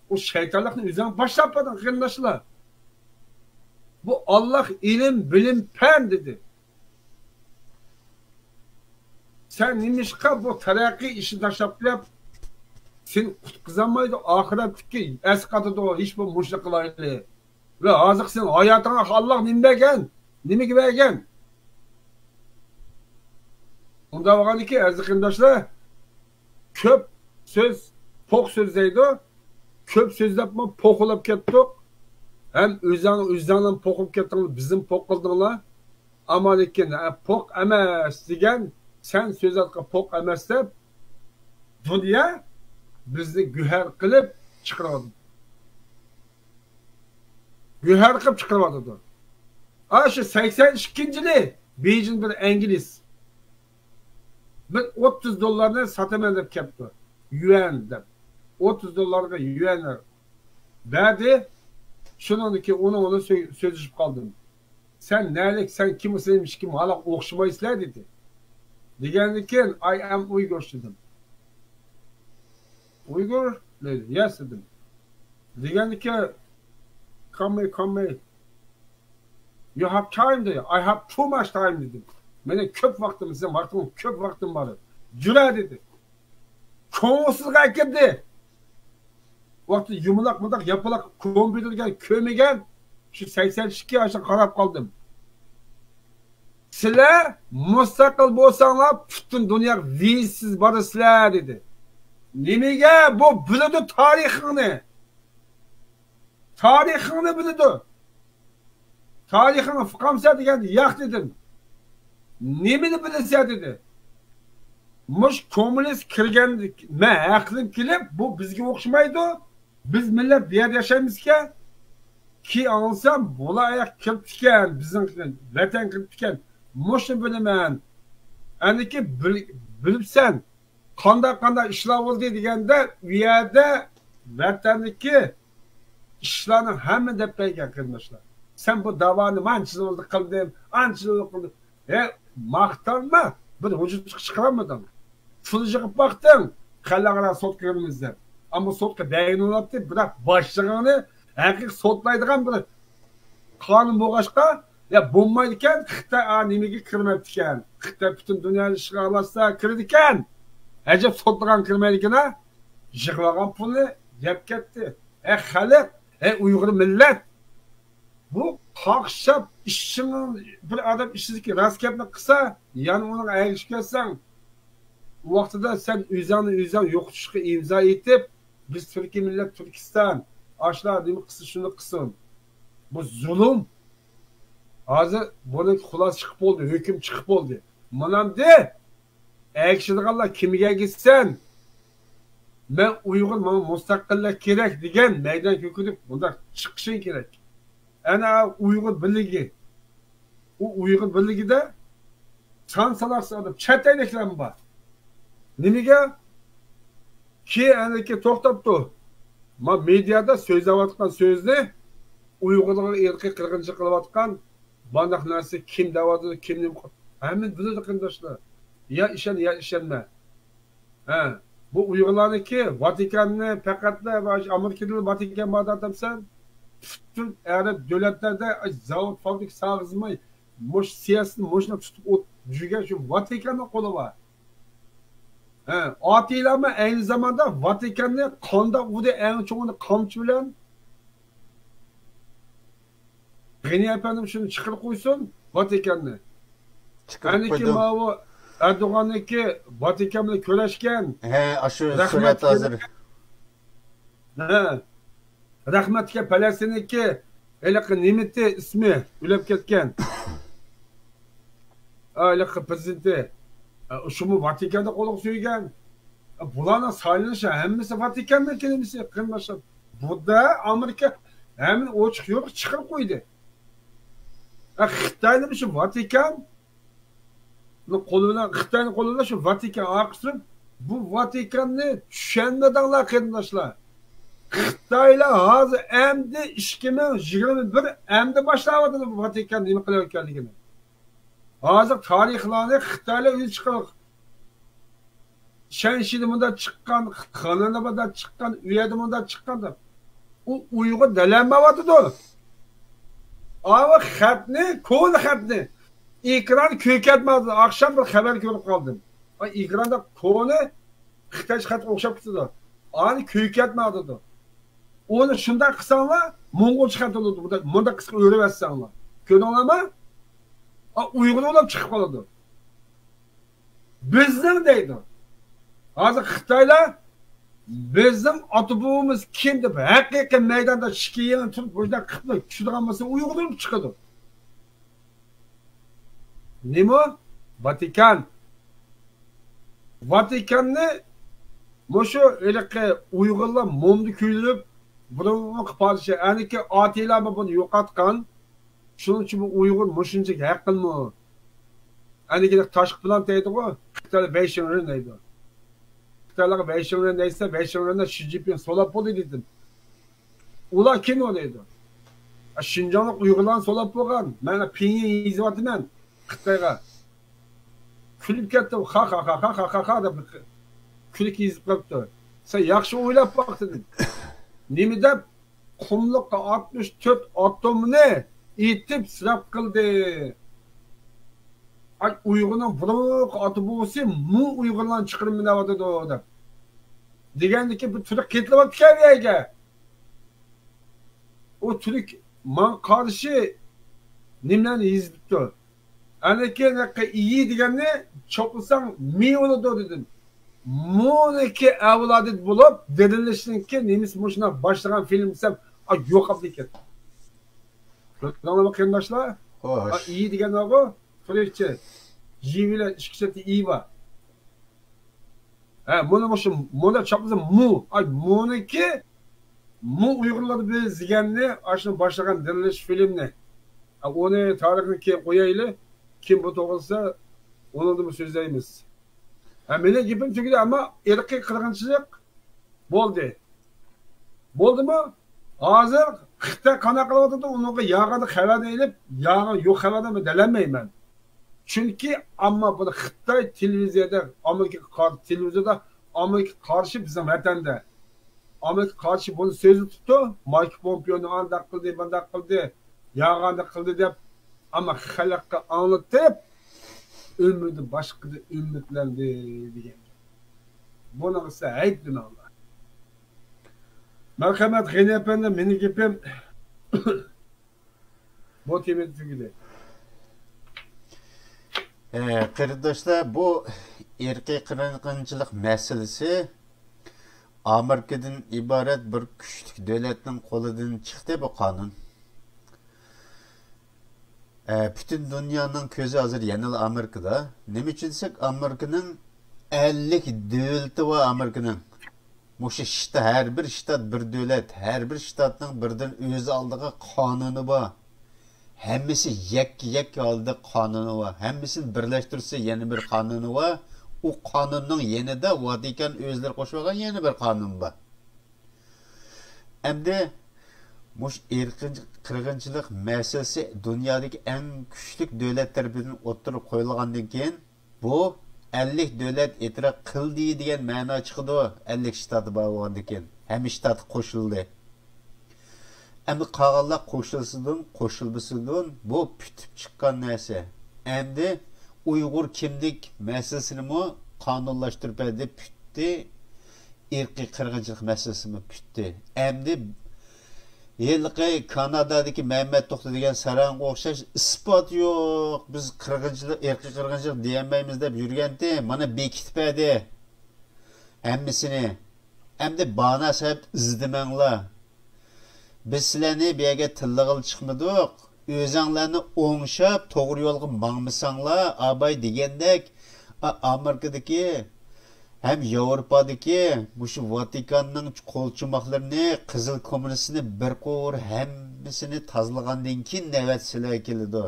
ئۇ شەيتانلىقنى ئۆزۈڭ باشلاپ بەردىڭ، قېرىنداشلار. بۇ ئاللاھ ئىلىم، بىلىم، پەن دېدى. سەن نېمىشقا بۇ تەرەققىي ئىشىنى تاشلاپ قويۇپ، سېنى قۇتقۇزالمايدۇ، ئاخىرەتتىكى ئەسقاتىدۇ، ھېچ بولمىسا مۇشۇنى قىلايلى. ۋە ھازىرقى سېنىڭ ھاياتىڭغا ئاللاھ نېمە بەرگەن؟ نېمىگە بەرگەن؟ ئۇنداق بولغاندىكىن، ئەزىز قېرىنداشلار، كۆپ سۆز پوق سۆزلەيدۇ. كۆپ سۆزلەپمۇ پوق بولاپ كەتتۇق. ھەم ئۆزۈڭ، ئۆزۈڭلار پوق بولۇپ كەتتىڭلار، بىزنى پوق قىلدىڭلار. ئەمما لېكىن، ھە، پوق ئەمەس دېگەن، سەن سۆزلەتكەن پوق ئەمەس دەپ، دۇنيا بىزنى گۆھەر قىلىپ چىقىرىۋاتىدۇ. گۆھەر قىلىپ چىقىرىۋاتىدۇ. ئاشۇ سەكسەن ئىككىنچى يىلى بېيجىڭ بىر ئىنگلىز بىر ئوتتۇز دوللارنى ساتىمەن دەپ كەپتۇ. يۈەن دەپ. ئوتتۇز دوللارغا يۈەن بەردى. شۇنىڭدىن كېيىن ئۇنىڭ بىلەن سۆ-، سۆزلىشىپ قالدىم. سەن نەلىك، سەن كىم، سېنىڭ ھېچكىم ھالاق ئوخشىمايسىلەر دېدى. دېگەندىن كېيىن، I am Uyghur دېدىم. ئۇيغۇر دېدى. Yes دېدىم. دېگەندىن كېيىن، come here, come here. You have time دېدى. I have too much time دېدىم. مېنىڭ كۆپ ۋاقتىم، سېنىڭ ۋاقتىڭ كۆپ ۋاقتىم بار. جۈرە دېدى. كوڭسىزغا ئەكىردى. ۋاقتى يۇمىلاق مۇنداق ياپىلاق كومپيۇتېرگە كۆرمىگەن شۇ سەكسەن ئىككى ياشقا قاراپ قالدىم. سىلەر مۇستەقىل بولساڭلار پۈتۈن دۇنياغا ۋىزىسىز بارىسىلەر دېدى. نېمىگە؟ بۇ بىلىدۇ تارىخىڭنى. تارىخىڭنى بىلىدۇ. تارىخىڭنى ئۇقامسەن دېگەندە، ياق دېدىم. نېمىنى بىلىسەن دېدى. مۇش كوممۇنىست كىرگەن، مەن ھەقلىم كېلىپ، بۇ بىزگە ئوخشىمايدۇ. بىز مىللەت بۇ يەردە ياشايمىزكەن. كېيىن ئاڭلىسام، بۇلار ئاياق كىرىپتىكەن، بىزنىڭ ۋەتەن كىرىپتىكەن. مۇشۇنى بىلىمەن. ئەنىكى بىل-، بىلىپسەن. قانداق، قانداق ئىشلار بولدى دېگەندە، ئۇ يەردە ۋەتەندىكى ئىشلارنىڭ ھەممە دەپ بەرگەن قېرىنداشلار. سەن بۇ داۋانى مانچە يىل بولدى قىلدىم، ئانچە يىل بولدى قىلدىم. ھە، ماختانما، بىر ھۇجۇمغا چىقىرالمىدىڭ. پۇل يىغىپ باقتىڭ، خەلقئارا سوتقا كىرىمىز دەپ. ئەمما سوتقا دەينى بولاتتى، بىراق باشلىقىڭنى ھەقىقىي سوتلايدىغان بىر قانۇن بولغاچقا، يا بولمايدىكەن، خىتاي ئا نېمىگە كىرمەپتىكەن. خىتاي پۈتۈن دۇنيانى ئىشغال ئارىلاشسا كىرىدىكەن. ئەجەب سوتلىغان كىرمەيدىكەن ھە. يىغىۋالغان پۇلنى يەپ كەتتى. ئەي خەلق، ئەي ئۇيغۇر مىللەت. بۇ قاقشاپ ئىشىڭ، بىر ئادەم ئىچىدىكى راست گەپنى قىلسا، يەنە ئۇنىڭغا ئەگىشىپ كەتسەڭ، ئۇ ۋاقتىدا سەن ئۆزۈڭنى ئۆزۈڭ يوقىتىشقا ئىمزا ئېتىپ، بىز تۈركىي مىللەت، تۈركىستان، ئاشۇلار نېمە قىلسا شۇنى قىلسۇن. بۇ زۇلۇم. ھازىر بۇنىڭ خۇلاسە چىقىپ بولدى، ھۆكۈم چىقىپ بولدى. مانامدى ئەگىشىدىغانلار كىمگە ئەگىشىسەن؟ مەن ئۇيغۇر، ماڭا مۇستەقىللىق كېرەك دېگەن مەيدان كۆكۈرۈپ بۇنداق چىقىشىڭ كېرەك. ئەنە ئۇيغۇر بىرلىكى. ئۇ ئۇيغۇر بىرلىكىدە سان ساناقسىز ئادەم، چەت ئەينەكلەرمۇ بار. نېمىگە؟ كېيىن ئەنە كېيىن توختاپتۇ. ما مېدىيادا سۆزلەۋاتقان سۆزنى، ئۇيغۇرلارغا ئىرقىي قىرغىنچىلىق قىلىۋاتقان بۇنداق نەرسە كىم دەۋاتىدۇ، كىم نېمە قىل-، ھەممە بىلىدۇ قېرىنداشلار. يا ئىشەن، يا ئىشەنمە. ھە، بۇ ئۇيغۇرلارنىڭكى ۋاتىكاننى پەقەتلا ئامېرىكىدا ۋاتىكان بار دەپسەن. پۈتۈن ئەرەب دۆلەتلەردە زاۋۇت، فابرىكا سالغۇزماي، مۇشۇ سىياسىتىنى مۇشۇنداق تۇتۇپ ئوت-، يۈرگەن شۇ ۋاتىكاننىڭ قولى بار. ھە، ئاتىلارمۇ ئەينى زاماندا ۋاتىكاننى قانداق ئۇردى، ئەڭ چوڭىنى قامچا بىلەن. غېنى ئەپەندىم شۇنى چىقىرىپ قويسۇن، ۋاتىكاننى. چىقىرىپ قويدۇم. ماۋۇ ئەردوغاننىڭكى ۋاتىكان بىلەن كۆرۈشكەن. ھە، ئاشۇ رەھمەت سۈرەت ھازىر. ھە. رەھمەتكە پەلەستىننىڭكى ھېلىقى نېمىتى ئىسمى ئۆلۈپ كەتكەن. ھېلىقى پرېزىدېنتى. شۇمۇ ۋاتىكاندا قولغا سۆيگەن. بۇلارنىڭ سايلىنىشى ھەممىسى ۋاتىكاننىڭكى نېمىسى، قېرىنداشلار. بۇدا ئامېرىكا ھەممىنى ئوچۇق يورۇق چىقىرىپ قويدى. خىتاينىمۇ شۇ ۋاتىكان قولى بىلەن، خىتاينىڭ قولى بىلەن شۇ ۋاتىكان ئارقىسى. بۇ ۋاتىكاننى چۈشەنمىدىڭلار، قېرىنداشلار. خىتايلار ھازىر ئەمدى ئىككى مىڭ يىگىرمە بىر ئەمدى باشلاۋاتىدۇ بۇ ۋاتىكان نېمە قىلىۋاتقانلىقىنى. ھازىر تارىخلارنى خىتايلار ئۆزى چىقىرىپ، شەنشىدە مۇنداق چىققان، خېنەندە مۇنداق چىققان، ئۇ يەردە مۇنداق چىققان دەپ. ئۇ ئۇيغۇر دەلەلمەۋاتىدۇ. ئاۋۇ خەتنى، كونا خەتنى ئېكران كۆركەتمەۋاتىدۇ. ئاخشام بىر خەۋەر كۆرۈپ قالدىم. ئاي، ئېكراندا كونا خىتايچە خەتكە ئوخشاپ كېتىدۇ. ئانى كۆركەتمەۋاتىدۇ. ئۇنى شۇنداق قىلساڭلار، موڭغۇلچە خەت بولىدۇ. مۇنداق، مۇنداق قىسقا ئۆرۈۋەتسەڭلار. كۆردۈڭلارمۇ؟ ئا، ئۇيغۇر بولۇپ چىقىپ قالىدۇ. بىزنىڭ دەيدۇ. ھازىر خىتايلار بىزنىڭ ئاتا بوۋىمىز كىم دەپ ھەقىقىي مەيداندا ئىككى يىلنى تۇرۇپ، بۇنداق قىلىپ چۈشىدىغان بولسا، ئۇيغۇر بولۇپ چىقىدۇ. نېمە؟ ۋاتىكان. ۋاتىكاننى مۇشۇ ھېلىقى ئۇيغۇرلار مومدا كۆيدۈرۈپ، بۇرۇنقى پادىشاھ، ئەنىكى ئاتىلامۇ بۇنى يوقاتقان. شۇنىڭ ئۈچۈن بۇ ئۇيغۇر مۇشۇنچە ھەققىلمۇ؟ ئەنىكى تاشقى پىلان دەيدىغۇ، خىتايلار ۋەيشىڭرېن دەيدۇ. خىتايلارغا ۋەيشىڭرېن دەيسە، ۋەيشىڭرېننى شى جىنپىڭ سولاپ بولدى دېدىم. ئۇلار كىم ئۇ دەيدۇ. شىنجاڭلىق ئۇيغۇرلارنى سولاپ بولغان. مەن پىڭيىن يېزىۋاتىمەن خىتايغا. كۈلۈپ كەتتى. خا، خا، خا، خا، خا، خا، خا دەپ كۈلكە يېزىپ قويۇپتۇ. سەن ياخشى ئويلاپ باق دېدىم. نېمە دەپ؟ قۇملۇققا ئاتمىش تۆت ئاتومنى ئېتىپ ئىسراپ قىلدى. ئاي، ئۇيغۇرنىڭ بۇرۇنقى ئاتا بوۋىسى مۇ ئۇيغۇرلارنى چىقىرىمەن دەۋاتىدۇ دەپ. دېگەندىكىن بۇ تۈرك قېتىلىۋاتىدىكەن بۇ يەرگە. ئۇ تۈرك ماڭا قارشى نېمىلەرنى يېزىپتۇ. ئەنىكى ئىي دېگەننى چوپلىساڭ مى بولىدۇ دېدىم. مۇنىكى ئەۋلادى بولۇپ، دېرىلىشنىڭكى نېمىسى مۇشۇنداق باشلىغان فىلىم دېسەم، ئا، يوقاپ كەتتى. كۆردۈڭلارمۇ قېرىنداشلار؟ خوش. ئا، ئىي دېگەن بارغۇ، تۈركچە. ژى بىلەن ئىككى چەتتە ئىي بار. ھە، مۇنى مۇشۇ، مۇنى چاپلىسا مۇ. ئاي، مۇنىكى، مۇ ئۇيغۇرلار بىز دېگەننى، ئاشۇنى باشلىغان دىرىلىش فىلىمنى. ھە، ئۇنى تارىخنى كېيىن قويايلى. كىم بۇ توغرىسىدا، ئۇنىڭدىمۇ سۆزلەيمىز. ھە، مېنىڭ گېپىم تۈگىدى، ئەمما ئىرقىي قىرغىنچىلىق بولدى. بولدىمۇ؟ ھازىر خىتاي قانداق قىلىۋاتىدۇ، ئۇنىڭغا ياغىدا خەۋەرنى ئېلىپ، ياغا يوق خەۋەرنى مەن دەلەلمەيمەن. چۈنكى ئەمما بۇنى خىتاي تېلېۋىزىيەدە، ئامېرىكىغا قار-، تېلېۋىزىيەدە ئامېرىكىغا قارشى بىزنىڭ ۋەتەندە ئامېرىكا قارشى بۇنى سۆزلىتىپتۇ. مايك پومپېونى ئانداق قىلدى، مۇنداق قىلدى، ياغاندا قىلدى دەپ، ئەمما خەلققە ئاڭلىتىپ، ئۆمرىدە باشقىدا ئۈمىدلەندى دېگەن. بۇنىڭغا سىز ھەيپ دېمەڭلار. مەرھەمەت، غېنى ئەپەندى، مېنىڭ گېپىم بۇ تېمىدا تۈگىدى. ئە، قېرىنداشلار، بۇ ئىرقىي قىرغىنچىلىق مەسىلىسى ئامېرىكىدىن ئىبارەت بىر كۈچلۈك دۆلەتنىڭ قولىدىن چىقتى بۇ قانۇن. ئە، پۈتۈن دۇنيانىڭ كۆزى ھازىر يەنىلا ئامېرىكىدا. نېمە ئۈچۈن دېسەك، ئامېرىكىنىڭ ئەللىك دۆلىتى بار ئامېرىكىنىڭ. مۇشۇ شتا-، ھەر بىر شتات بىر دۆلەت، ھەر بىر شتاتنىڭ بىردىن ئۆز ئالدىغا قانۇنى بار. ھەممىسى يەككە-يەككە ھالدا قانۇنى بار. ھەممىسىنى بىرلەشتۈرسە يەنە بىر قانۇنى بار. ئۇ قانۇننىڭ يېنىدا ۋاتىكان ئۆزلىرى قوشۇۋالغان يەنە بىر قانۇن بار. ئەمدى مۇشۇ ئىرقىي قىرغىنچىلىق مەسىلىسى دۇنيادىكى ئەڭ كۈچلۈك دۆلەت تەرىپىدىن ئوتتۇرىغا قويۇلغاندىن كېيىن، بۇ ئەللىك دۆلەت ئېتىراپ قىلدى دېگەن مەنا چىقىدۇ، ئەللىك شتات بار بولغاندىن كېيىن، ھەممە شتات قوشۇلدى. ئەمدى قالغانلار قوشۇلسىدۇن، قوشۇلمىسىدۇن، بۇ پۈتۈپ چىققان نەرسە. ئەمدى ئۇيغۇر كىملىك مەسىلىسىنىمۇ قانۇنلاشتۇرۇپ بەردى، پۈتتى. ئىرقىي قىرغىنچىلىق مەسىلىسىمۇ پۈتتى. ئەمدى ھېلىقى كانادادىكى مەمەت توختى دېگەن ساراڭغا ئوخشاش ئىسپات يوق، بىز قىرغىنچىلىق، ئىرقىي قىرغىنچىلىق دېيەلمەيمىز دەپ يۈرگەنتى، مانا بېكىتىپ بەردى ھەممىسىنى. ئەمدى بانا سەۋەب ئىزدىمەڭلار. بىز سىلەرنى بۇ يەرگە تىللىغىلى چىقمىدۇق. ئۆزەڭلارنى ئوڭشاپ، توغرا يولغا ماڭمىساڭلار، ئاباي دېگەندەك، ئا-، ئامېرىكىدىكى ھەم ياۋروپادىكى مۇشۇ ۋاتىكاننىڭ قولچۇماقلىرىنى، قىزىل كوممۇنىستىنى بىر قۇر ھەممىسىنى تازىلىغاندىن كېيىن نۆۋەت سىلەرگە كېلىدۇ.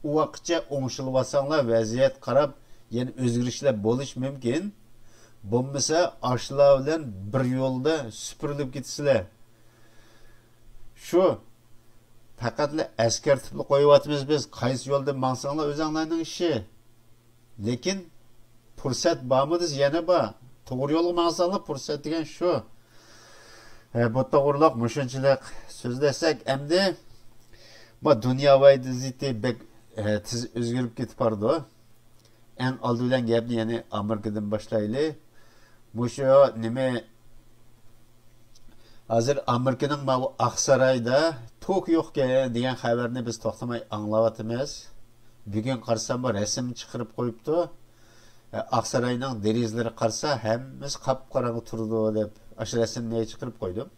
ئۇ ۋاقىتچە ئوڭشىلىۋالساڭلار، ۋەزىيەت قاراپ يەنە ئۆزگىرىشلەر بولۇشى مۇمكىن. بولمىسا ئاشۇلار بىلەن بىر يولدا سۈپۈرۈلۈپ كېتىسىلەر. شۇ پەقەتلا ئەسكەرتىپلا قويۇۋاتىمىز بىز، قايسى يولدا ماڭساڭلار ئۆزەڭلارنىڭ ئىشى. لېكىن پۇرسەت بارمۇ دېسە يەنە بار. توغرا يولغا ماڭساڭلار پۇرسەت دېگەن شۇ. ھە، بۇ توغرۇلۇق مۇشۇنچىلىك سۆزلەشسەك ئەمدى، بۇ دۇنيا ۋەزىيىتى بەك، ھە، تېز ئۆزگىرىپ كېتىپ بارىدۇ. ئەڭ ئالدى بىلەن گەپنى يەنە ئامېرىكىدىن باشلايلى. مۇشۇ نېمە، ھازىر ئامېرىكىنىڭ ماۋۇ ئاقسارايدا توك يوقكەن دېگەن خەۋەرنى بىز توختىماي ئاڭلاۋاتىمىز. بۈگۈن قارىسام، بۇ رەسىم چىقىرىپ قويۇپتۇ. ئاقساراينىڭ دېرىزىلىرى قارىسا، ھەممىسى قاپقاراڭغۇ تۇرىدۇ دەپ، ئاشۇ رەسىمنى چىقىرىپ قويدۇم.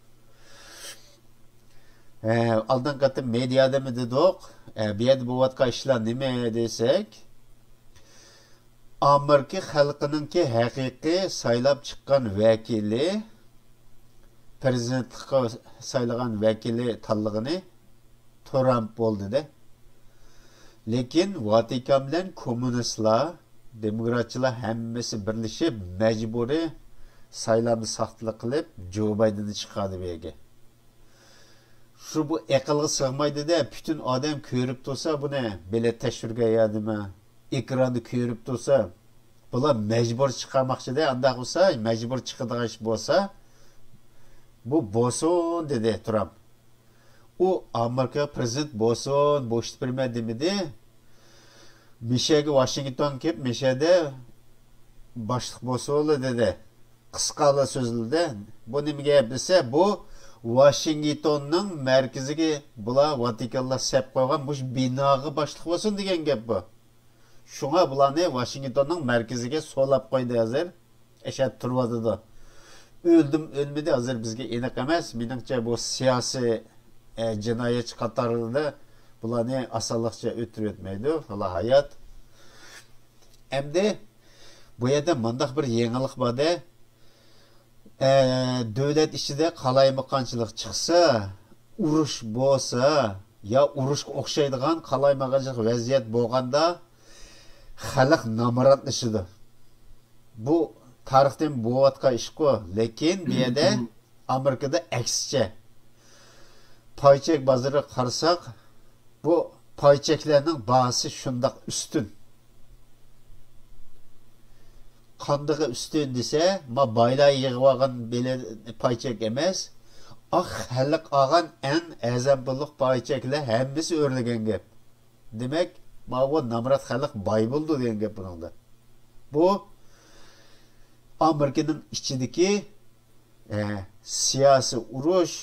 ئالدىنقى قېتىم مېدىيادىمۇ دېدۇق. بۇ يەردە بولۇۋاتقان ئىشلار نېمە دېسەك، ئامېرىكا خەلقىنىڭكى ھەقىقىي سايلاپ چىققان ۋەكىلى، پىرېزىدېنتلىققا سايلىغان ۋەكىلى تاللىغىنى ترامپ بولدى-دە. لېكىن ۋاتىكان بىلەن كوممۇنىستلار، دېموكراتچىلار ھەممىسى بىرلىشىپ مەجبۇرىي سايلامدا ساختىلىق قىلىپ، جو بايدېننى چىقاردى بۇ يەرگە. شۇ بۇ ئەقىلگە سىغمايدۇ-دە، پۈتۈن ئادەم كۆرۈپ تۇرسا بۇنى، بېلەت تەكشۈرگەن يەردىمۇ، ئېكراندا كۆرۈپ تۇرسا، بۇلار مەجبۇر چىقارماقچى-دە، ئانداق بولسا، مەجبۇر چىقىدىغان ئىش بولسا، بۇ بولسۇن دېدى ترامپ. ئۇ ئامېرىكا پىرېزىدېنت بولسۇن، بوشىتىپ بېرىمەن دېمىدى. مىشەگە ۋاشىنگتون كېلىپ، مىشەدە باشلىق بولسۇنلا دېدى. قىسقالا سۆزلىدى. بۇ نېمە گەپ دېسە، بۇ ۋاشىنگتوننىڭ مەركىزىگە بۇلار ۋاتىكانلار سەپ قويغان مۇشۇ بىناغا باشلىق بولسۇن دېگەن گەپ بۇ. شۇڭا بۇلارنى ۋاشىنگتوننىڭ مەركىزىگە سولاپ قويدى ھازىر. ئەشەدە تۇرۇۋاتىدۇ. ئۆلدىمۇ ئۆلمىدى، ھازىر بىزگە ئېنىق ئەمەس. مېنىڭچە بۇ سىياسىي، ئە، جىنايەتچى قاتارىدا بۇلارنى ئاسانلىقچە ئۆلتۈرۈۋەتمەيدۇ. ئۇلار ھايات. ئەمدى بۇ يەردە مۇنداق بىر يېڭىلىق بار-دە. ئە، دۆلەت ئىچىدە قالايمىقانچىلىق چىقسا، ئۇرۇش بولسا، يا ئۇرۇشقا ئوخشايدىغان قالايمىقانچىلىق ۋەزىيەت بولغاندا، خەلق نامراتلىشىدۇ. بۇ تارىختىن بولۇۋاتقان ئىشقۇ، لېكىن بۇ يەردە ئامېرىكىدا ئەكسىچە. پاي چەك بازىرىغا قارىساق، بۇ پاي چەكلەرنىڭ باھاسى شۇنداق ئۈستۈن. قاندىقى ئۈستۈن دېسە، ما بايلار يىغىۋالغان بېلەت پاي چەك ئەمەس، ئاق خەلق ئالغان ئەڭ ئەزەم پۇللۇق پاي چەكلەر ھەممىسى ئۆرلىگەن گەپ. دېمەك، ماۋۇ نامرات خەلق باي بولىدۇ دېگەن گەپ بۇنىڭدا. بۇ ئامېرىكىنىڭ ئىچىدىكى، ئە، سىياسىي ئۇرۇش،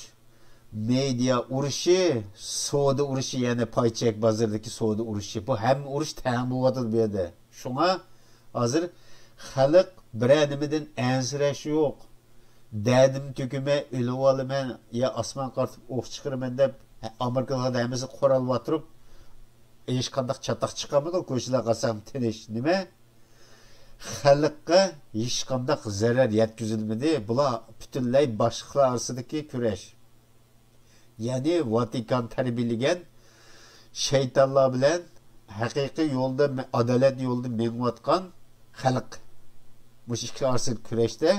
مېدىيا ئۇرۇشى، سودا ئۇرۇشى، يەنى پاي چەك بازىرىدىكى سودا ئۇرۇشى. بۇ ھەممە ئۇرۇش تەڭ بولۇۋاتىدۇ بۇ يەردە. شۇڭا ھازىر خەلق بىرەر نېمىدىن ئەنسىرەش يوق. دەردىمنى تۆكىمەن، ئۆلۈۋالىمەن يا ئاسمانغا قارىتىپ ئوق چىقىرىمەن دەپ، ئامېرىكىلىقلار ھەممىسى قوراللىۋاتۇرۇپ، ھېچقانداق چاتاق چىقارمىدى، كوچىلارغا قارىساڭ تىنچ. نېمە؟ خەلققە ھېچقانداق زەرەر يەتكۈزۈلمىدى. بۇلار پۈتۈنلەي باشلىقلار ئارىسىدىكى كۈرەش. يەنى ۋاتىكان تەربىيەلىگەن شەيتانلار بىلەن ھەقىقىي يولدا، ئادالەت يولىدا مېڭىۋاتقان خەلق. مۇشۇ ئىككى ئارىسىدىكى كۈرەشتە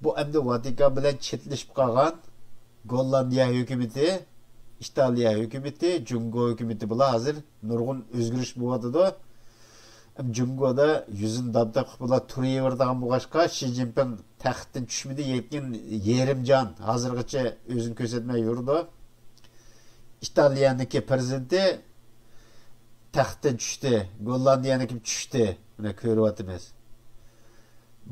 بۇ ئەمدى ۋاتىكان بىلەن چەتلىشىپ قالغان گوللاندىيە ھۆكۈمىتى، ئىتالىيە ھۆكۈمىتى، جۇڭگو ھۆكۈمىتى بۇلار ھازىر نۇرغۇن ئۆزگىرىش بولۇۋاتىدۇ. جۇڭگودا يۈزىنى دابدەپ قىلىپ بۇلار تۇرۇۋېرىدىغان بولغاچقا، شى جىنپىڭ تەختتىن چۈشمىدى، لېكىن يېرىم جان ھازىرغىچە ئۆزىنى كۆرسەتمەي يۈرىدۇ. ئىتالىيەنىڭكى پىرېزىدېنتى تەختتىن چۈشتى، گوللاندىيەنىڭكى چۈشتى. مانا كۆرۈۋاتىمىز.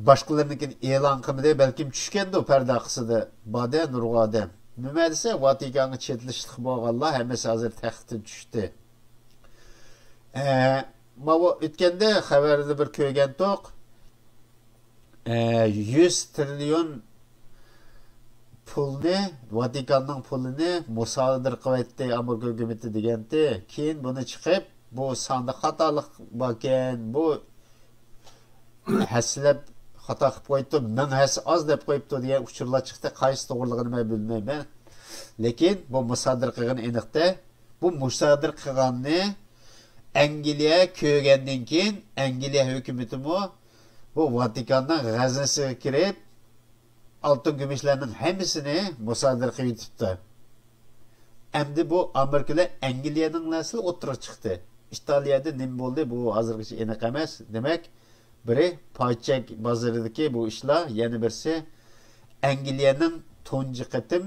باشقىلىرىنىڭكىنى ئېلان قىلمىدى، بەلكىم چۈشكەندۇ، پەردە ئارقىسىدا بار-دە نۇرغۇن ئادەم. نېمە دېسە، ۋاتىكانغا چېتىلىشلىق بولغانلار ھەممىسى ھازىر تەختتىن چۈشتى. ئە، ماۋۇ ئۆتكەندە خەۋەردە بىر كۆرگەنتۇق. ئە، يۈز تىرىليون پۇلنى، ۋاتىكاننىڭ پۇلىنى مۇسادىرە قىلىۋەتتى ئامېرىكا ھۆكۈمىتى دېگەنتى. كېيىن بۇنى چىقىپ، بۇ ساندا خاتالىق باركەن، بۇ ھەسسىلەپ خاتا قىلىپ قويۇپتۇ، مىڭ ھەسسە ئاز دەپ قويۇپتۇ دېگەن ئۇچۇرلار چىقتى. قايسى توغرىلىقىنى مەن بىلمەيمەن. لېكىن بۇ مۇسادىرە قىلغىنى ئېنىقتە. بۇ مۇسادىرە قىلغاننى ئەنگلىيە كۆرگەندىن كېيىن، ئەنگلىيە ھۆكۈمىتىمۇ بۇ ۋاتىكاننىڭ غەزنىسىگە كىرىپ، ئالتۇن كۈمۈشلەرنىڭ ھەممىسىنى مۇسادىرە قىلىۋېتىپتۇ. ئەمدى بۇ ئامېرىكا بىلەن ئەنگلىيەنىڭ نەرسىلىرى ئوتتۇرىغا چىقتى. ئىتالىيەدە نېمە بولدى، بۇ ھازىرغىچە ئېنىق ئەمەس. دېمەك، بىرى پاي چەك بازىرىدىكى بۇ ئىشلار، يەنە بىرسى ئەنگلىيەنىڭ تۇنجى قېتىم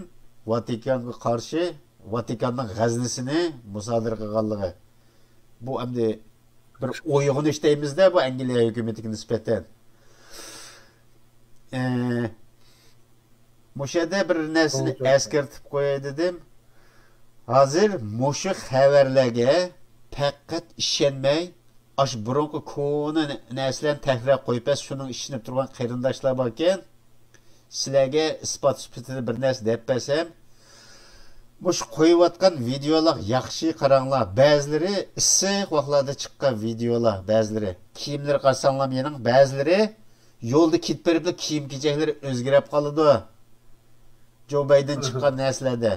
ۋاتىكانغا قارشى، ۋاتىكاننىڭ غەزنىسىنى مۇسادىرە قىلغانلىقى. بۇ ئەمدى بىر ئويغىنىش دەيمىز-دە، بۇ ئەنگلىيە ھۆكۈمىتىگە نىسبەتەن. ئە، مۇشۇ يەردە بىر نەرسىنى ئەسكەرتىپ قوياي دېدىم. ھازىر مۇشۇ خەۋەرلەرگە پەقەت ئىشەنمەي، ئاشۇ بۇرۇنقى كونا نەرسىلەرنى تەكرار قويۇپ بەس، شۇنىڭ ئىشىنىپ تۇرغان قېرىنداشلار باركەن. سىلەرگە ئىسپات سۈپىتىدە بىر نەرسە دەپ بەرسەم، مۇشۇ قويۇۋاتقان ۋىدېئولار ياخشى قاراڭلار. بەزىلىرى ئىسسىق ۋاقىتلاردا چىققان ۋىدېئولار، بەزىلىرى. كىيىملىرى قارىساڭلار يېنىڭ، بەزىلىرى يولدا كېتىپ بېرىپلا كىيىم-كېچەكلىرى ئۆزگىرىپ قالىدۇ. جو بايدېن چىققان نەرسىلەردە.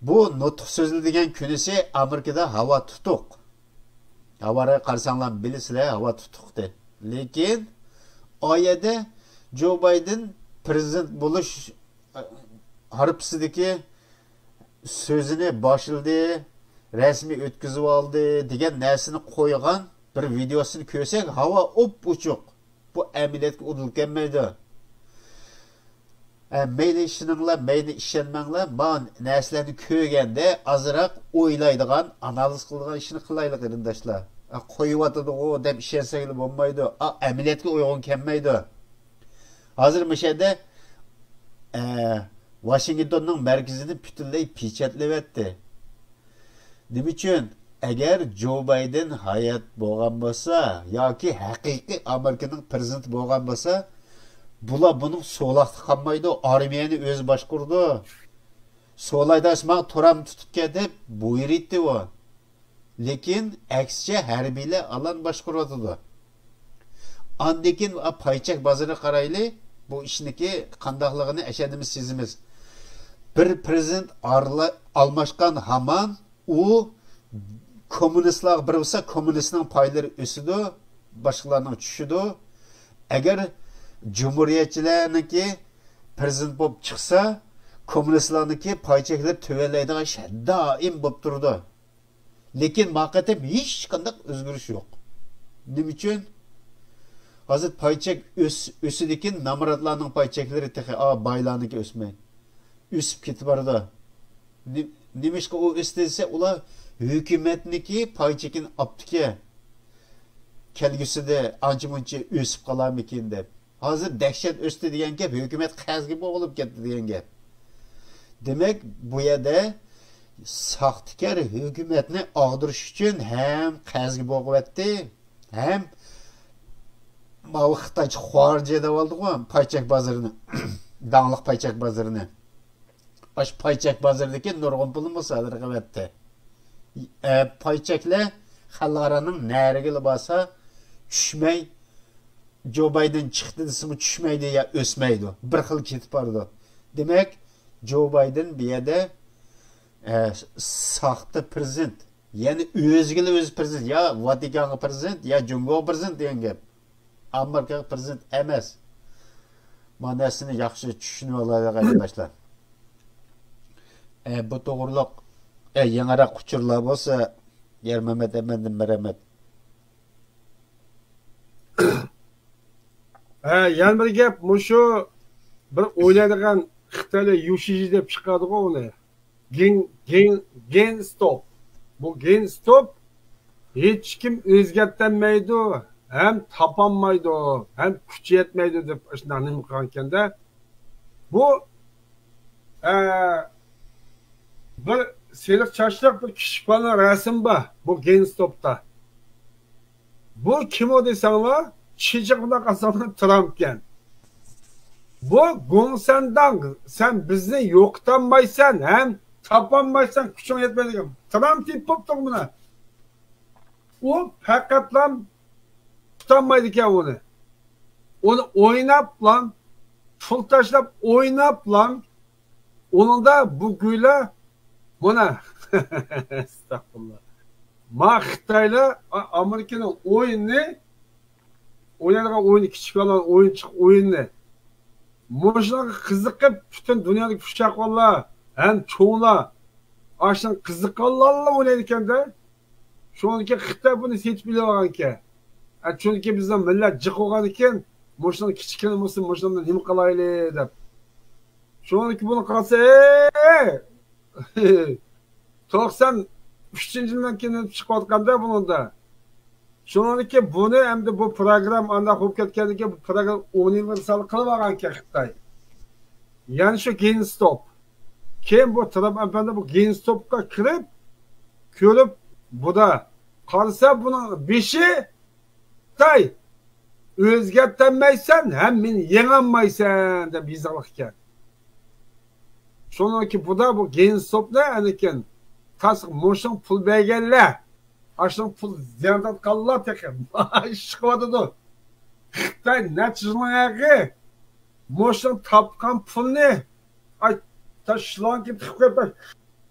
بۇ نۇتۇق سۆزلىدىگەن كۈنىسى ئامېرىكىدا ھاۋا تۇتۇق. ھاۋاغا قارىساڭلار بىلىسىلەر، ھاۋا تۇتۇقتى. لېكىن ئايەدە جو بايدېن پرېزىدېنت بولۇش، ئە، ھارپىسىدىكى سۆزىنى باشلىدى، رەسمىي ئۆتكۈزۈۋالدى دېگەن نەرسىنى قويغان بىر ۋىدېئوسىنى كۆرسەك، ھاۋا ئوپئوچۇق. بۇ ئەمەلىيەتكە ئۇدۇل كەلمەيدۇ. ئە، مەيلى ئىشىنىڭلار، مەيلى ئىشەنمەڭلار، ما نەرسىلەرنى كۆرگەندە ئازراق ئويلايدىغان، ئانالىز قىلىدىغان ئىشنى قىلايلى، قېرىنداشلار. ئە، قويۇۋاتىدىغۇ دەپ ئىشەنسەكلا بولمايدۇ. ئا، ئەمەلىيەتكە ئۇيغۇن كەلمەيدۇ. ھازىر مۇشۇ يەردە، ئە، ۋاشىنگتوننىڭ مەركىزىنى پۈتۈنلەي پېچەتلىۋەتتى. نېمە ئۈچۈن؟ ئەگەر جو بايدېن ھايات بولغان بولسا ياكى ھەقىقىي ئامېرىكىنىڭ پرېزىدېنتى بولغان بولسا، بۇلار بۇنىڭ سولاقتا قالمايدۇ، ئارمىيەنى ئۆزى باشقۇرىدۇ. سولايدا ماڭا تۇرام تۇتۇپ كەت دەپ بۇيرۇيتتى ئۇ. لېكىن ئەكسىچە ھەربىيلەر ئالان باشقۇرۇۋاتىدۇ. ئاندىن كېيىن، ئا، پايچەك بازىرىغا قارايلى، بۇ ئىشنىكى قانداقلىقىنى ئەشەدىمىز سېزىمىز. بىر پرېزىدېنت ئارلا-، ئالماشقان ھامان ئۇ كوممۇنىستلارغا بېرىلسە، كوممۇنىستنىڭ پايلىرى ئۆسىدۇ، باشقىلارنىڭ چۈشىدۇ. ئەگەر جۇمھۇرىيەتچىلەرنىڭكى پرېزىدېنت بولۇپ چىقسا، كوممۇنىستلارنىڭكى پايچەكلىرى تۆۋەنلەيدىغان ئىش دائىم بولۇپ تۇرىدۇ. لېكىن ما قېتىم ھېچقانداق ئۆزگىرىش يوق. نېمە ئۈچۈن؟ ھازىر پايچەك ئۆس-، ئۆسىدىكىن، نامراتلارنىڭ پايچەكلىرى تېخى، ئا، بايلارنىڭكى ئۆسمەي، ئۆسۈپ كېتىپ بارىدۇ. نې-، نېمىشقا ئۇ ئۆستى دېسە، ئۇلار ھۆكۈمەتنىڭكى پايچېكىنى ئاپتىكەن. كەلگۈسىدە ئانچە-مۇنچە ئۆسۈپ قالارمىكىن دەپ. ھازىر دەھشەت ئۆستى دېگەن گەپ، ھۆكۈمەت قەرزگە بوغۇلۇپ كەتتى دېگەن گەپ. دېمەك، بۇ يەردە ساختىكار ھۆكۈمەتنى ئاغدۇرۇش ئۈچۈن ھەم قەرزگە بوغۇۋەتتى، ھەم ماۋۇ خىتايچە خۇاڭجې دەۋالدىغۇ، پايچەك بازىرىنى، داڭلىق پايچەك بازىرىنى. ئاشۇ پايچەك بازىرىدىكى نۇرغۇن پۇلنى مۇسادىرە قىلىۋەتتى. ئە، پايچەكلەر خەلقئارانىڭ نەرىگىلا بارسا چۈشمەي، جو بايدېن چىقتى دېسىمۇ چۈشمەيدۇ يا ئۆسمەيدۇ. بىر خىل كېتىپ بارىدۇ. دېمەك، جو بايدېن بۇ يەردە، ئە، ساختا پرېزىدېنت. يەنى ئۆزىگىلا ئۆزى پرېزىدېنت. يا ۋاتىكانغا پرېزىدېنت، يا جۇڭگوغا پرېزىدېنت دېگەن گەپ. ئامېرىكاغا پرېزىدېنت ئەمەس. مانا نەرسىنى ياخشى چۈشىنىۋالايلى، قېرىنداشلار. ئە، بۇ توغرۇلۇق، ئە، يېڭىراق ئۇچۇرلار بولسا، يارمەمەت ئەپەندىم، مەرھەمەت. ھە، يەنە بىر گەپ، مۇشۇ بىر ئوينايدىغان خىتايلار يۇشىجى دەپ چىقىرىدىغۇ ئۇنى. گېن، گېن، گېن ستوپ. بۇ گېن ستوپ ھېچكىم ئۆزگەرتەلمەيدۇ، ھەم تاپالمايدۇ، ھەم كۈچى يەتمەيدۇ دەپ ئاشۇنداق نېمە قىلغانىكەندە. بۇ ئە، بىر سېرىق چاچلىق بىر كىچىك بالىنىڭ رەسىمى بار بۇ گېنستوپتا. بۇ كىم ئۇ دېسەڭلار، چىچىقىدا قالساڭلار ترامپ ئىكەن. بۇ گوڭسەنداڭ، سەن بىزنى يوقىتالمايسەن ھەم تاپالمايسەن، كۈچۈڭ يەتمەيدىكەن. ترامپ دېيىپ بوپتۇ مانا. ئۇ پەقەتلا تۇتالمايدىكەن ئۇنى. ئۇنى ئويناپلا، پۇل تاشلاپ ئويناپلا، ئۇنىڭدا بۇ گۇيلا، مانا، ئەستەغپۇرۇللا. ما خىتايلار ئا-، ئامېرىكىنىڭ ئويۇنىنى، ئوينايدىغان ئويۇنى، كىچىك بالىلار ئويۇنچۇق ئويۇنىنى. مۇشۇلارغا قىزىقىپ، پۈتۈن دۇنيادىكى ئۇششاق بالىلار ھەم چوڭلار ئاشۇنىڭ قىزىققانلارلا ئوينايدىكەن-دە. شۇنىڭدىن كېيىن خىتاي بۇنى سېتىپ ئېلىۋالغانىكەن. ئە، چۈنكى بىزنىڭ مىللەت جىق بولغاندىكىن، مۇشۇنىڭ كىچىككىنە بولسۇن، مۇشۇنىڭ بىلەن نېمە قىلايلى دەپ. شۇنىڭدىن كېيىن بۇنى قارىسا، ئەي! توقسان ئۈچىنچى يىلدىن كېيىن چىقىۋاتقاندا بۇنىڭدا. شۇنىڭدىن كېيىن بۇنى ئەمدى بۇ پروگرامما ئانداق بولۇپ كەتكەندىن كېيىن بۇ پروگرامما ئۇنىۋېرسال قىلىپ ئالغانىكەن خىتاي. يەنى شۇ گېنستوپ. كېيىن بۇ ترامپ ئەپەندى بۇ گېنستوپقا كىرىپ، كۆرۈپ، بۇدا قارىسا بۇنىڭ بېشى خىتاي، ئۆزگەرتەلمەيسەن ھەم مېنى يېڭەلمەيسەن دەپ يېزىقلىق ئىكەن. شۇنىڭكى بۇدا بۇ گېنستوپنى ئەنىكىن تاسا مۇشۇڭ پۇل بەرگەنلەر، ئاشۇنىڭ پۇل زىيان تارتقانلار تېخى ئىش قىلىۋاتىدۇ. خىتاي نەچچە يىلنىڭ ھەققى مۇشۇنىڭ تاپقان پۇلنى، ئاي، تا شلانكا تىقىپ قويۇپ،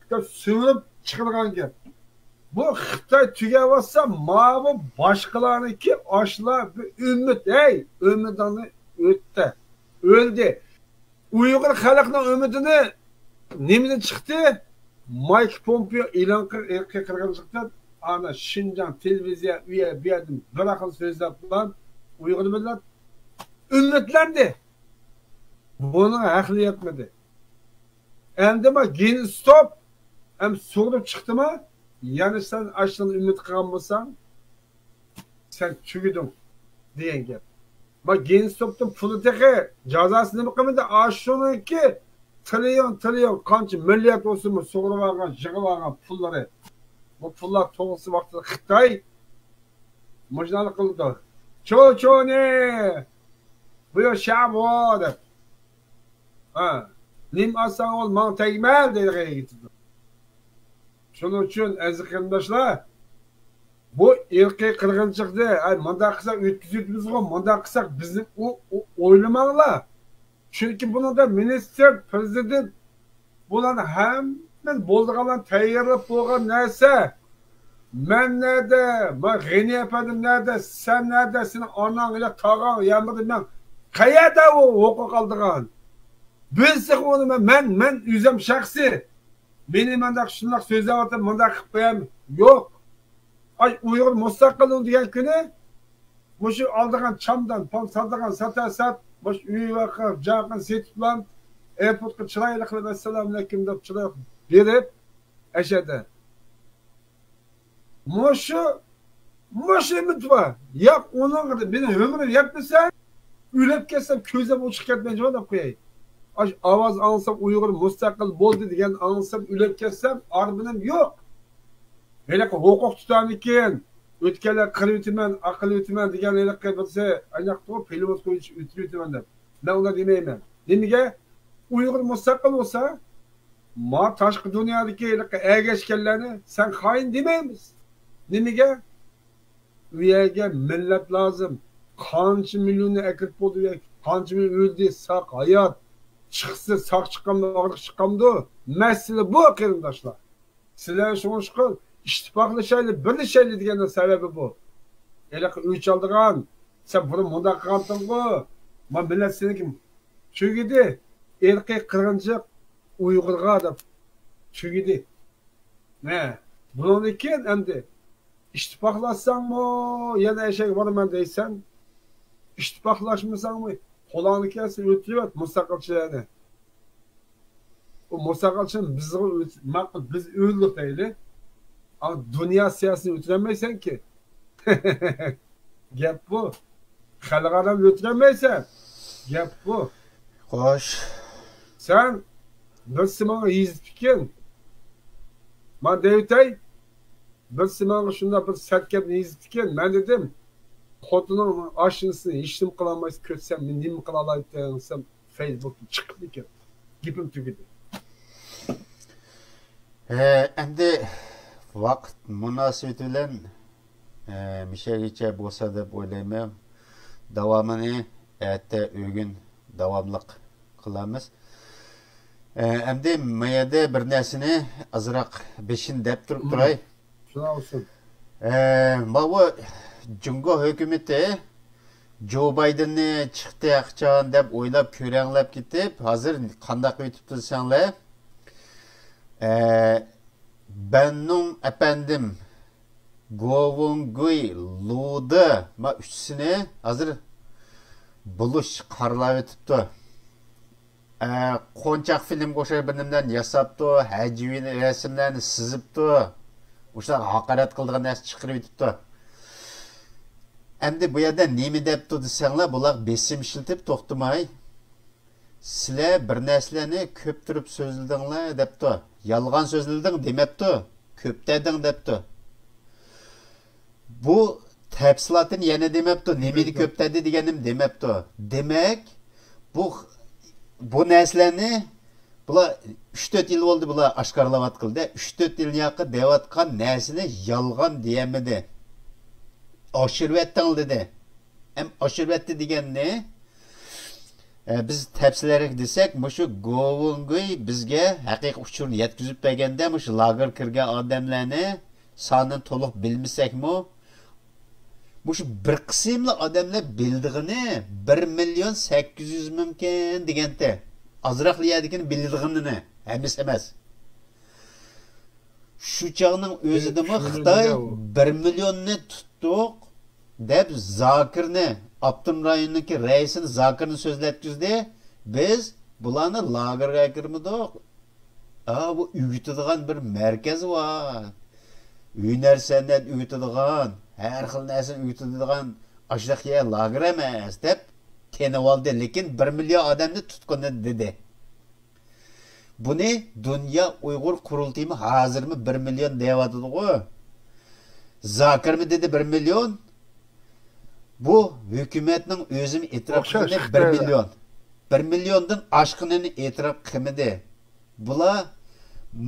تا سۈمۈرۈپ چىقىدىغان گەپ. بۇ خىتاي تۈگەۋاتسا، ماۋۇ باشقىلارنىڭكى ئاشۇلار بىر ئۈمىد، ھەي، ئۈمىدىڭنى ئۆتتى، ئۆلدى. ئۇيغۇر خەلقنىڭ ئۈمىدىنى نېمىدىن چىقتى؟ مايك پومپېئو ئېلان قىل-، ئىرقىي قىرغىنچىلىقتىن، ئانا شىنجاڭ تېلېۋىزىيە، ئۇ يەر، بۇ يەردىن بىر ئاقىل سۆزلەپ بىلەن ئۇيغۇر مىللەت ئۈمىدلەندى. بۇنىڭ ھەقلى يەتمىدى. ئەمدى ما گېنستوپ ئەم سۇغۇرۇپ چىقتىما؟ يەنە سەن ئاشۇنى ئۈمىد قىلغان بولساڭ، سەن تۈگىدىڭ دېگەن گەپ. ما گېنستوپتىن پۇلى تېخى جازاسى نېمە قىلمىدى؟ ئاشۇنىڭكى تىرىليون، تىرىليون، قانچە مىليارد بولسىمۇ سۇغۇرۇۋالغان، يىغىۋالغان پۇللىرى. بۇ پۇللار توغرىسى ۋاقتىدا خىتاي مۇشۇنداق قىلىدۇ. چوچونى! بۇ يەر شەبۇ دەپ. ھە. نېمە ئالساڭ ئال، ماڭا تەگمە دەيدىغان يىگىتىدۇر. شۇنىڭ ئۈچۈن، ئەزىز قېرىنداشلار، بۇ ئىرقىي قىرغىنچىلىقنى، ئەي، مۇنداق قىلساق ئۆتكۈزۈۋېتىمىزغۇ، مۇنداق قىلساق بىزنى ئۇ، ئۇ، ئويلىماڭلار. چۈنكى بۇنىڭدا مىنىستىر، پىرېزىدېنت، بۇلارنى ھەممىنى بولىدىغانلارنى تەييارلاپ بولغان نەرسە. مەن نەدە؟ مانا غېنى ئەپەندىم نەدە؟ سەن نەدە؟ سېنىڭ ئاناڭ يا تاغاڭ يا مۇدىر مەن قەيەردە ئۇ ھوقۇق ئالىدىغان؟ بىلسە ئۇنى مەن، مەن، مەن ئۆزۈم شەخسىي. مېنى مۇنداق شۇنداق سۆزلەۋاتىپ، مۇنداق قىلىپ قويام. يوق. ئاي، ئۇيغۇر مۇستەقىل دېگەن كۈنى مۇشۇ ئالىدىغان چامدان، پال ساتىدىغان ساتار سات، مۇشۇ ئۆي ۋە جايىنى سېتىپلا، ئېرپورتقا چىرايلىق قىلىپ، ئەسسالامۇئەلەيكۇم دەپ چىرايلىق بېرىپ، ئەشەدە. مۇشۇ، مۇشۇ ئۈمىد بار. ياق، ئۇنىڭغا مېنىڭ ئۆمرۈم يەتمىسە، ئۆلۈپ كەتسەم، كۆزۈم ئوچۇق كەتمەي جاۋاب دەپ قوياي. ئاش ئاۋاز ئاڭلىسام، ئۇيغۇر مۇستەقىل بولدى دېگەن ئاڭلىسام، ئۆلۈپ كەتسەم، ئارمىنىم يوق. ھېلىقى ھوقۇق تۇتامىكىن، ئۆتكەنلەر قىرىۋېتىمەن، ئاقىلىۋېتىمەن دېگەن ھېلىقى بىرسى ئاياقتا پىلىموت قويۇش ئۆتۈرۈۋېتىمەن دەپ. مەن ئۇنداق دېمەيمەن. نېمىگە؟ ئۇيغۇر مۇستەقىل بولسا، ما تاشقى دۇنيادىكى ھېلىقى ئەگەشكەنلەرنى سەن خائىن دېمەيمىز. نېمىگە؟ ئۇ يەرگە مىللەت لازىم. قانچە مىليوننى ئەكىرىپ بولدى، ئۇ يەرگە قانچە مىليون ئۆلدى، ساق، ھايات. چىقسا ساق چىققانمۇ، ئاغرىق چىققانمىدۇ؟ مەسىلە بۇ، قېرىنداشلار. سىلەر شۇڭلاشقا ئىتتىپاقلىشايلى، بىرلىشەيلى دېگەننىڭ سەۋەبى بۇ. ھېلىقى ئۆچ ئالىدىغان، سەن بۇرۇن مۇنداق قىلغانتىڭغۇ، ما مىللەت سېنىڭكى تۈگىدى. ئىرقىي قىرغىنچىلىق ئۇيغۇرغا دەپ تۈگىدى. ھە، بۇنىڭدىن كېيىن ئەمدى ئىتتىپاقلاشساڭمۇ يەنە ئەشەگە بارىمەن دەيسەن، ئىتتىپاقلاشمىساڭمۇ قولۇڭدىن كەلسە ئۆلتۈرۈۋەت مۇستەقىلچىلەرنى. ئۇ مۇستەقىلچىنى بىزغا ئۆت-، ماقۇل، بىز ئۆلدۇق دەيلى. ئا، دۇنيا سىياسىتىنى ئۆلتۈرەلمەيسەنكى. گەپ بۇ. خەلقئارانى ئۆلتۈرەلمەيسەن. گەپ بۇ. خوش. سەن بىرسى ماڭا يېزىپتىكەن. مانا دەۋېتەي، بىرسى ماڭا شۇنداق بىر سەت گەپنى يېزىپتىكەن. مەن دېدىم، خوتۇنۇڭ ئاشنىسىنى ھېچنېمە قىلالمايسەن، كۆرسەم نېمە قىلالايتتىڭ دېسەم، فېيسبۇكتىن چىقىپتىكەن. گېپىم تۈگىدى. ھە، ئەمدى ۋاقىت مۇناسىۋىتى بىلەن، ھە، مىشەگىچە بولسا دەپ ئويلايمەن. داۋامىنى ئەتە، ئۆگۈن داۋاملىق قىلارمىز. ھە، ئەمدى ما يەردە بىر نەرسىنى ئازراق بېشىنى دەپ تۇرۇپ تۇراي. شۇنداق بولسۇن. ھە، ماۋۇ جۇڭگو ھۆكۈمىتى جو بايدېننى چىقتى قاچان دەپ ئويلاپ كۆرەڭلەپ كېتىپ، ھازىر قانداق ئۆتۈپتۇ دېسەڭلار، ئە، بەننۇڭ ئەپەندىم، گوۋۇڭگۇي، لۇدا، ما ئۈچىسىنى ھازىر بولۇش قارىلاۋېتىپتۇ. ئە، قونچاق فىلىمغا ئوخشاش بىر نېمىلەرنى ياساپتۇ، ھەجۋىي رەسىملەرنى سىزىپتۇ، مۇشۇنداق ھاقارەت قىلىدىغان نەرسە چىقىرىۋېتىپتۇ. ئەمدى بۇ يەردە نېمە دەپتۇ دېسەڭلار، بۇلار بېسىم ئىشلىتىپ توختىماي، سىلەر بىر نەرسىلەرنى كۆپ تۇرۇپ سۆزلىدىڭلار دەپتۇ. يالغان سۆزلىدىڭ دېمەپتۇ، كۆپتەدىڭ دەپتۇ. بۇ تەپسىلاتىنى يەنە دېمەپتۇ، نېمىنى كۆپتەدى دېگەننىمۇ دېمەپتۇ. دېمەك، بۇ، بۇ نەرسىلەرنى بۇلار ئۈچ تۆت يىل بولدى، بۇلار ئاشكارىلاۋاتقىلى. ئۈچ تۆت يىل ياقى دەۋاتقان نەرسىنى يالغان دېيەلمىدى. ئاشۇرۇۋەتتىڭ دېدى. ھەم ئاشۇرۇۋەتتى دېگەننى، ئە، بىز تەپسىلىيرەك دېسەك، مۇشۇ گوۋۇڭگۇي بىزگە ھەقىقىي ئۇچۇرنى يەتكۈزۈپ بەرگەندە، مۇشۇ لاگېر كىرگەن ئادەملەرنى سانىنى تولۇق بىلمىسەكمۇ، مۇشۇ بىر قىسىملا ئادەملەر بىلىدىغىنى بىر مىليون سەككىز يۈز مىڭكەن دېگەنتى. ئازراقلا يەردىكىنى بىلىدىغىنىنى، ھەممىسى ئەمەس. شۇ چاغنىڭ ئۆزىدىمۇ خىتاي بىر مىليوننى تۇتتۇق دەپ، زاكىرنى، ئاپتونوم رايوننىڭكى رەئىسىنى، زاكىرنى سۆزلەتكۈزدى. بىز بۇلارنى لاگېرغا ئەكىرمىدۇق. ئا، بۇ ئۆگىتىدىغان بىر مەركەز بار. ھۈنەر سەنئەت ئۆگىتىدىغان، ھەر خىل نەرسىنى ئۆگىتىدىغان ئاشۇنداق يەر لاگېر ئەمەس دەپ تېنىۋالدى. لېكىن بىر مىليون ئادەمنى تۇتقىنى دېدى. بۇنى دۇنيا ئۇيغۇر قۇرۇلتىيىمۇ ھازىرمۇ بىر مىليون دەۋاتىدىغۇ. زاكىرمۇ دېدى بىر مىليون. بۇ ھۆكۈمەتنىڭ ئۆزىمۇ ئېتىراپ قىلغىنى بىر مىليون. بىر مىليوندىن ئاشقىنىنى ئېتىراپ قىلمىدى. بۇلار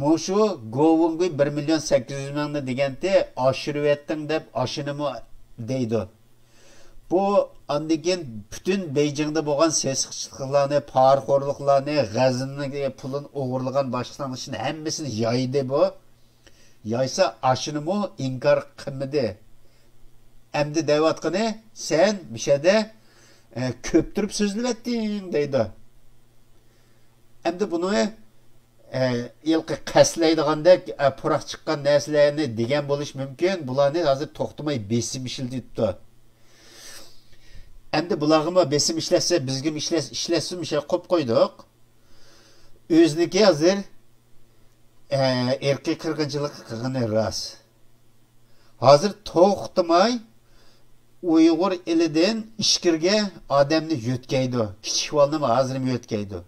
مۇشۇ گوۋۇڭگۇي بىر مىليون سەككىز يۈز مىڭنى دېگەنتى، ئاشۇرۇۋەتتىڭ دەپ ئاشۇنىمۇ دەيدۇ. بۇ ئاندىن كېيىن پۈتۈن بېيجىڭدا بولغان سېسىقچىلىقلارنى، پارىخورلۇقلارنى، غەزنىنىڭ پۇلىنى ئوغرىلىغان باشقىلارنىڭ ئىچىدە ھەممىسىنى يايدى بۇ. يايسا ئاشۇنىمۇ ئىنكار قىلمىدى. ئەمدى دەۋاتقىنى، سەن مۇشەدە، ئە، كۆپ تۇرۇپ سۆزلىۋەتتىڭ دەيدۇ. ئەمدى بۇنى، ئە، ھېلىقى قەستلەيدىغاندەك، ئە، پۇراق چىققان نەرسىلەرنى دېگەن بولۇشى مۇمكىن. بۇلارنى ھازىر توختىماي بېسىم ئىشلىتىپتۇ. ئەمدى بۇلارغىمۇ بېسىم ئىشلەتسە، بىزگىمۇ ئىشلەتسۇن، ئىشلەتسۇن، شۇ قويۇپ قويدۇق. ئۆزىنىڭكى ھازىر، ئە، ئىرقىي قىرغىنچىلىق قىلغىنى راست. ھازىر توختىماي ئۇيغۇر ئېلىدىن ئىچكىرىگە ئادەمنى يۆتكەيدۇ. كىچىك بالىنىمۇ ھازىرمۇ يۆتكەيدۇ.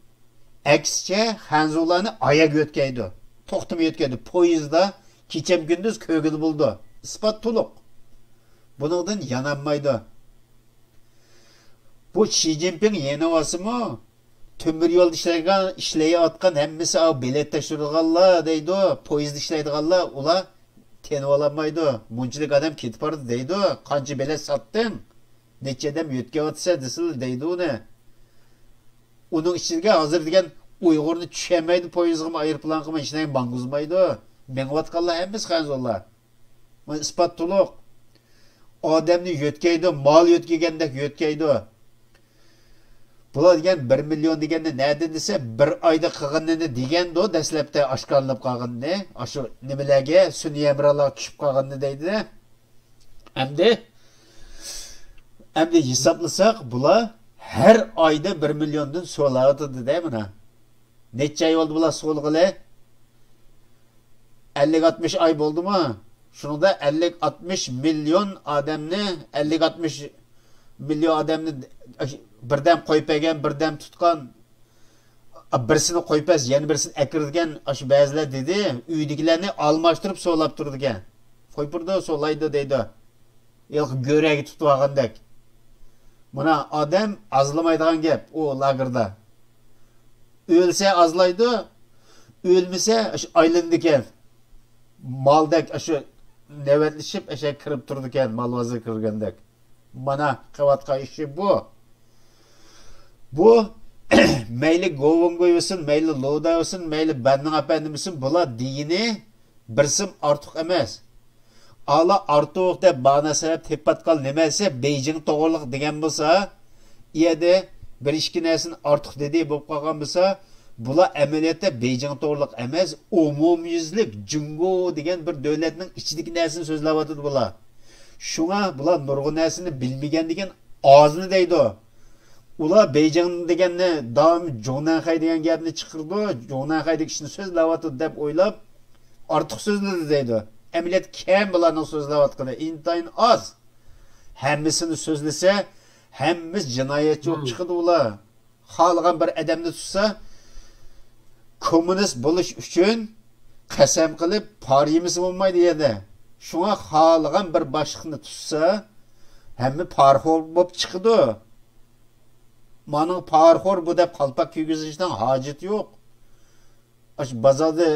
ئەكسىچە، خەنزۇلارنى ئاياغ يۆتكەيدۇ. توختىماي يۆتكەيدۇ. پويىزدا كېچەم كۈندۈز كۆرگىلى بولىدۇ. ئىسپات تولۇق. بۇنىڭدىن يانالمايدۇ. بۇ شى جىنپىڭ يېنىۋالسىمۇ، تۆمۈر يولدا ئىشلەيدىغان، ئىشلەيۋاتقان ھەممىسى ئاۋۇ بېلەت تەكشۈرىدىغانلار دەيدۇ، پويىزدا ئىشلەيدىغانلار، ئۇلار تېنىۋالالمايدۇ. مۇنچىلىك ئادەم كېتىپ بارىدۇ دەيدۇ. قانچە بېلەت ساتتىڭ؟ نەچچە ئادەم يۆتكەۋاتىسەن دېسىلا دەيدۇ ئۇنى. ئۇنىڭ ئىچىدىكى ھازىر دېگەن ئۇيغۇرنى چۈشەنمەيدۇ، پويىزغىمۇ، ئايروپىلانغىمۇ ھېچنېمە ماڭغۇزمايدۇ. مېڭىۋاتقانلار ھەممىسى خەنزۇلار. مانا ئىسپات تولۇق. ئادەمنى يۆتكەيدۇ، مال يۆتكىگەندەك يۆتكەيدۇ. بۇلار دېگەن بىر مىليون دېگەننى نەدىن دېسە، بىر ئايدا قىلغىنىنى دېگەندۇ، دەسلەپتە ئاشكارىلىنىپ قالغىنىنى، ئاشۇ نېمىلەرگە، سۈنئىي ھەمراھلارغا چۈشۈپ قالغىنىنى دەيدۇ. ئەمدى، ئەمدى ھېسابلىساق، بۇلار ھەر ئايدا بىر مىليوندىن سولاۋاتىدۇ-دە مانا. نەچچە ئاي بولدى بۇلار سولىغىلى؟ ئەللىك ئاتمىش ئاي بولدىمۇ؟ شۇنىڭدا ئەللىك ئاتمىش مىليون ئادەمنى، ئەللىك ئاتمىش مىليون ئادەمنى بىردەم قويۇپ بەرگەن، بىردەم تۇتقان، بىرسىنى قويۇپ بەرسە يەنە بىرسىنى ئەكىرىدىكەن ئاشۇ بەزىلەر دېدى. ئۆيدىكىلەرنى ئالماشتۇرۇپ سولاپ تۇرىدىكەن. قويۇپ بېرىدۇ، سولايدۇ دەيدۇ. ھېلىقى گۆرەگە تۇتۇپ ئالغاندەك. مانا ئادەم ئازلىمايدىغان گەپ ئۇ لاگېردا. ئۆلسە ئازلايدۇ، ئۆلمىسە ئاشۇ ئايلىنىدىكەن. مالدەك ئاشۇ نۆۋەتلىشىپ ئەشە كىرىپ تۇرىدىكەن، مال بازىرىغا كىرگەندەك. مانا قىلىۋاتقان ئىشى بۇ. بۇ مەيلى گوۋېنگۇي بولسۇن، مەيلى لۇدا بولسۇن، مەيلى بەننىڭ ئەپەندىم بولسۇن، بۇلار دېگىنى بىر سىم ئارتۇق ئەمەس. ئالا ئارتۇق دەپ باھانە سەۋەب تېپىۋاتقان نېمە دېسە، بېيجىڭ توغرىلىق دېگەن بولسا، ئۇ يەردە بىر ئىككى نەرسىنى ئارتۇق دېدى بولۇپ قالغان بولسا، بۇلار ئەمەلىيەتتە بېيجىڭ توغرىلىق ئەمەس، ئومۇميۈزلۈك جۇڭگو دېگەن بىر دۆلەتنىڭ ئىچىدىكى نەرسىنى سۆزلەۋاتىدۇ بۇلار. شۇڭا بۇلار نۇرغۇن نەرسىنى بىلمىگەن دېگەن ئازنى دەيدۇ. ئۇلار بېيجىڭ دېگەننى داۋاملىق جۇڭنەنخەي دېگەن گەپنى چىقىرىدۇ، جۇڭنەنخەيدىكى ئىشنى سۆزلەۋاتىدۇ دەپ ئويلاپ، ئارتۇق سۆزلىدى دەيدۇ. ئەمەلىيەتتە كەم بۇلارنىڭ سۆزلەۋاتقىنى، ئىنتايىن ئاز. ھەممىسىنى سۆزلىسە، ھەممىسى جىنايەتچى بولۇپ چىقىدۇ ئۇلار. خالىغان بىر ئادەمنى تۇتسا، كوممۇنىست بولۇش ئۈچۈن قەسەم قىلىپ پارا يېمىسە بولمايدۇ يەنە. شۇڭا خالىغان بىر باشلىقنى تۇتسا، ھەممە پارىخور بولۇپ چىقىدۇ. مانا پارىخور بۇ دەپ قالپاق كىيگۈزۈشنىڭ ھاجىتى يوق. ئاشۇ بازاردا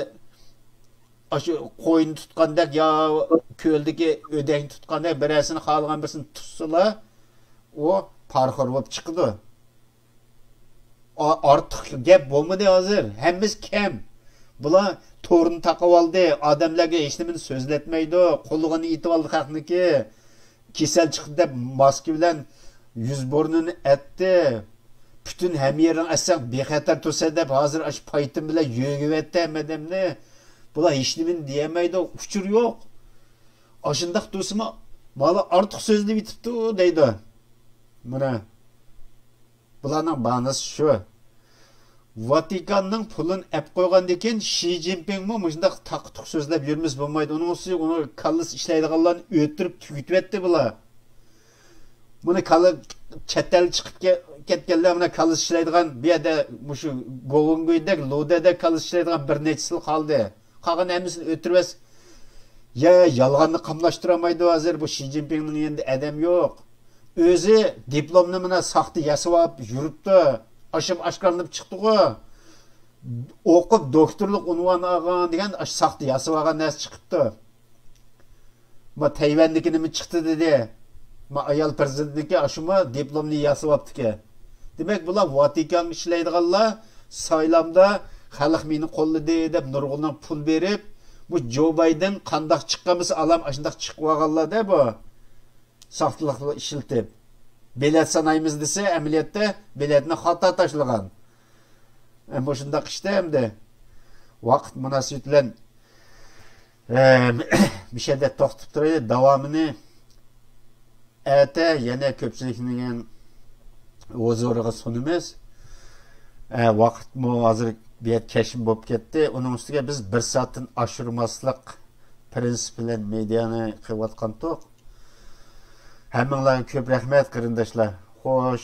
ئاشۇ قوينى تۇتقاندەك يا كۆلدىكى ئۆدەكنى تۇتقاندەك بىرەرسىنى خالىغان بىرسىنى تۇتسىلا، ئۇ پارىخور بولۇپ چىقىدۇ. ئا-، ئارتۇق گەپ بولمىدى ھازىر. ھەممىسى كەم. بۇلار تورنى تاقىۋالدى، ئادەملەرگە ھېچنېمىنى سۆزلەتمەيدۇ. قۇلىقىنى ئېتىۋالدى خەقنىڭكى. كېسەل چىقتى دەپ ماسكا بىلەن يۈز بۇرنىنى ئەتتى. پۈتۈن ھەممە يېرىڭ ئەتسەڭ بىخەتەر تۇرسا دەپ ھازىر ئاشۇ پايتىم بىلەن يۆگىۋەتتى ھەممە ئادەمنى. بۇلار ھېچنېمىنى دېيەلمەيدۇ، ئۇچۇر يوق. ئاشۇنداق تۇرسىمۇ، مانا ئارتۇق سۆزلىۋېتىپتۇ دەيدۇ. مانا. بۇلارنىڭ باھانىسى شۇ. ۋاتىكاننىڭ پۇلىنى ئەپ قويغاندىن كېيىن شى جىنپىڭمۇ مۇشۇنداق تاقا-تۇقا سۆزلەپ يۈرمىسە بولمايدۇ. ئۇنىڭ ئۈستىگە ئۇنىڭ كاللىسى ئىشلەيدىغانلارنى ئۆلتۈرۈپ تۈگىتىۋەتتى بۇلار. بۇنى كاللا چەت ئەلگە چىقىپ كە-، كەتكەنلەر مانا كاللىسى ئىشلەيدىغان بۇ يەردە مۇشۇ گوۋېنگۇيدەك، لۇدەدەك كاللىسى ئىشلەيدىغان بىر نەچچىسىلا قالدى. قالغان ھەممىسىنى ئۆلتۈرۈۋەتسە، يا يالغاننى قاملاشتۇرالمايدۇ ھازىر، بۇ شى جىنپىڭنىڭ يېنىدا ئادەم يوق. ئۆزى دىپلومنى مانا ساختا ياسىۋاپ يۈرۈپتۇ. ئاشۇم ئاشكارىلىنىپ چىقتىغۇ. ئوقۇپ دوكتورلۇق ئۇنۋانى ئالغان دېگەن ئاشۇ ساختا ياسىۋالغان نەرسە چىقىپتۇ. ما تەيۋەندىكى نېمە چىقتى دېدى. ما ئايال پىرېزىدېنتنىكى ئاشۇمۇ دىپلومنى ياسىۋاپتىكەن. دېمەك، بۇلار ۋاتىكانغا ئىشلەيدىغانلار، سايلامدا خەلق مېنى قوللىدى دەپ نۇرغۇنلىرىغا پۇل بېرىپ، بۇ جو بايدېن قانداق چىققان بولسا، ئالام ئاشۇنداق چىقىۋالغانلار-دە بۇ. ساختىلىقلار ئىشلىتىپ، بېلەت سانايمىز دېسە، ئەمەلىيەتتە بېلەتنى خاتا تاشلىغان. ئە، مۇشۇنداق ئىشتا ئەمدى ۋاقىت مۇناسىۋىتى بىلەن، ئە، مۇشۇ يەردە توختىتىپ تۇرايلى. داۋامىنى ئەتە يەنە كۆپچىلىكنىڭ ھۇزۇرىغا سۇنىمىز. ئە، ۋاقىتمۇ ھازىر بىر كەچمۇ بولۇپ كەتتى. ئۇنىڭ ئۈستىگە بىز بىر سائەتتىن ئاشۇرماسلىق پىرىنسىپ بىلەن مېدىيانى قىلىۋاتقانتۇق. ھەممىڭلارغا كۆپ رەھمەت، قېرىنداشلار. خوش.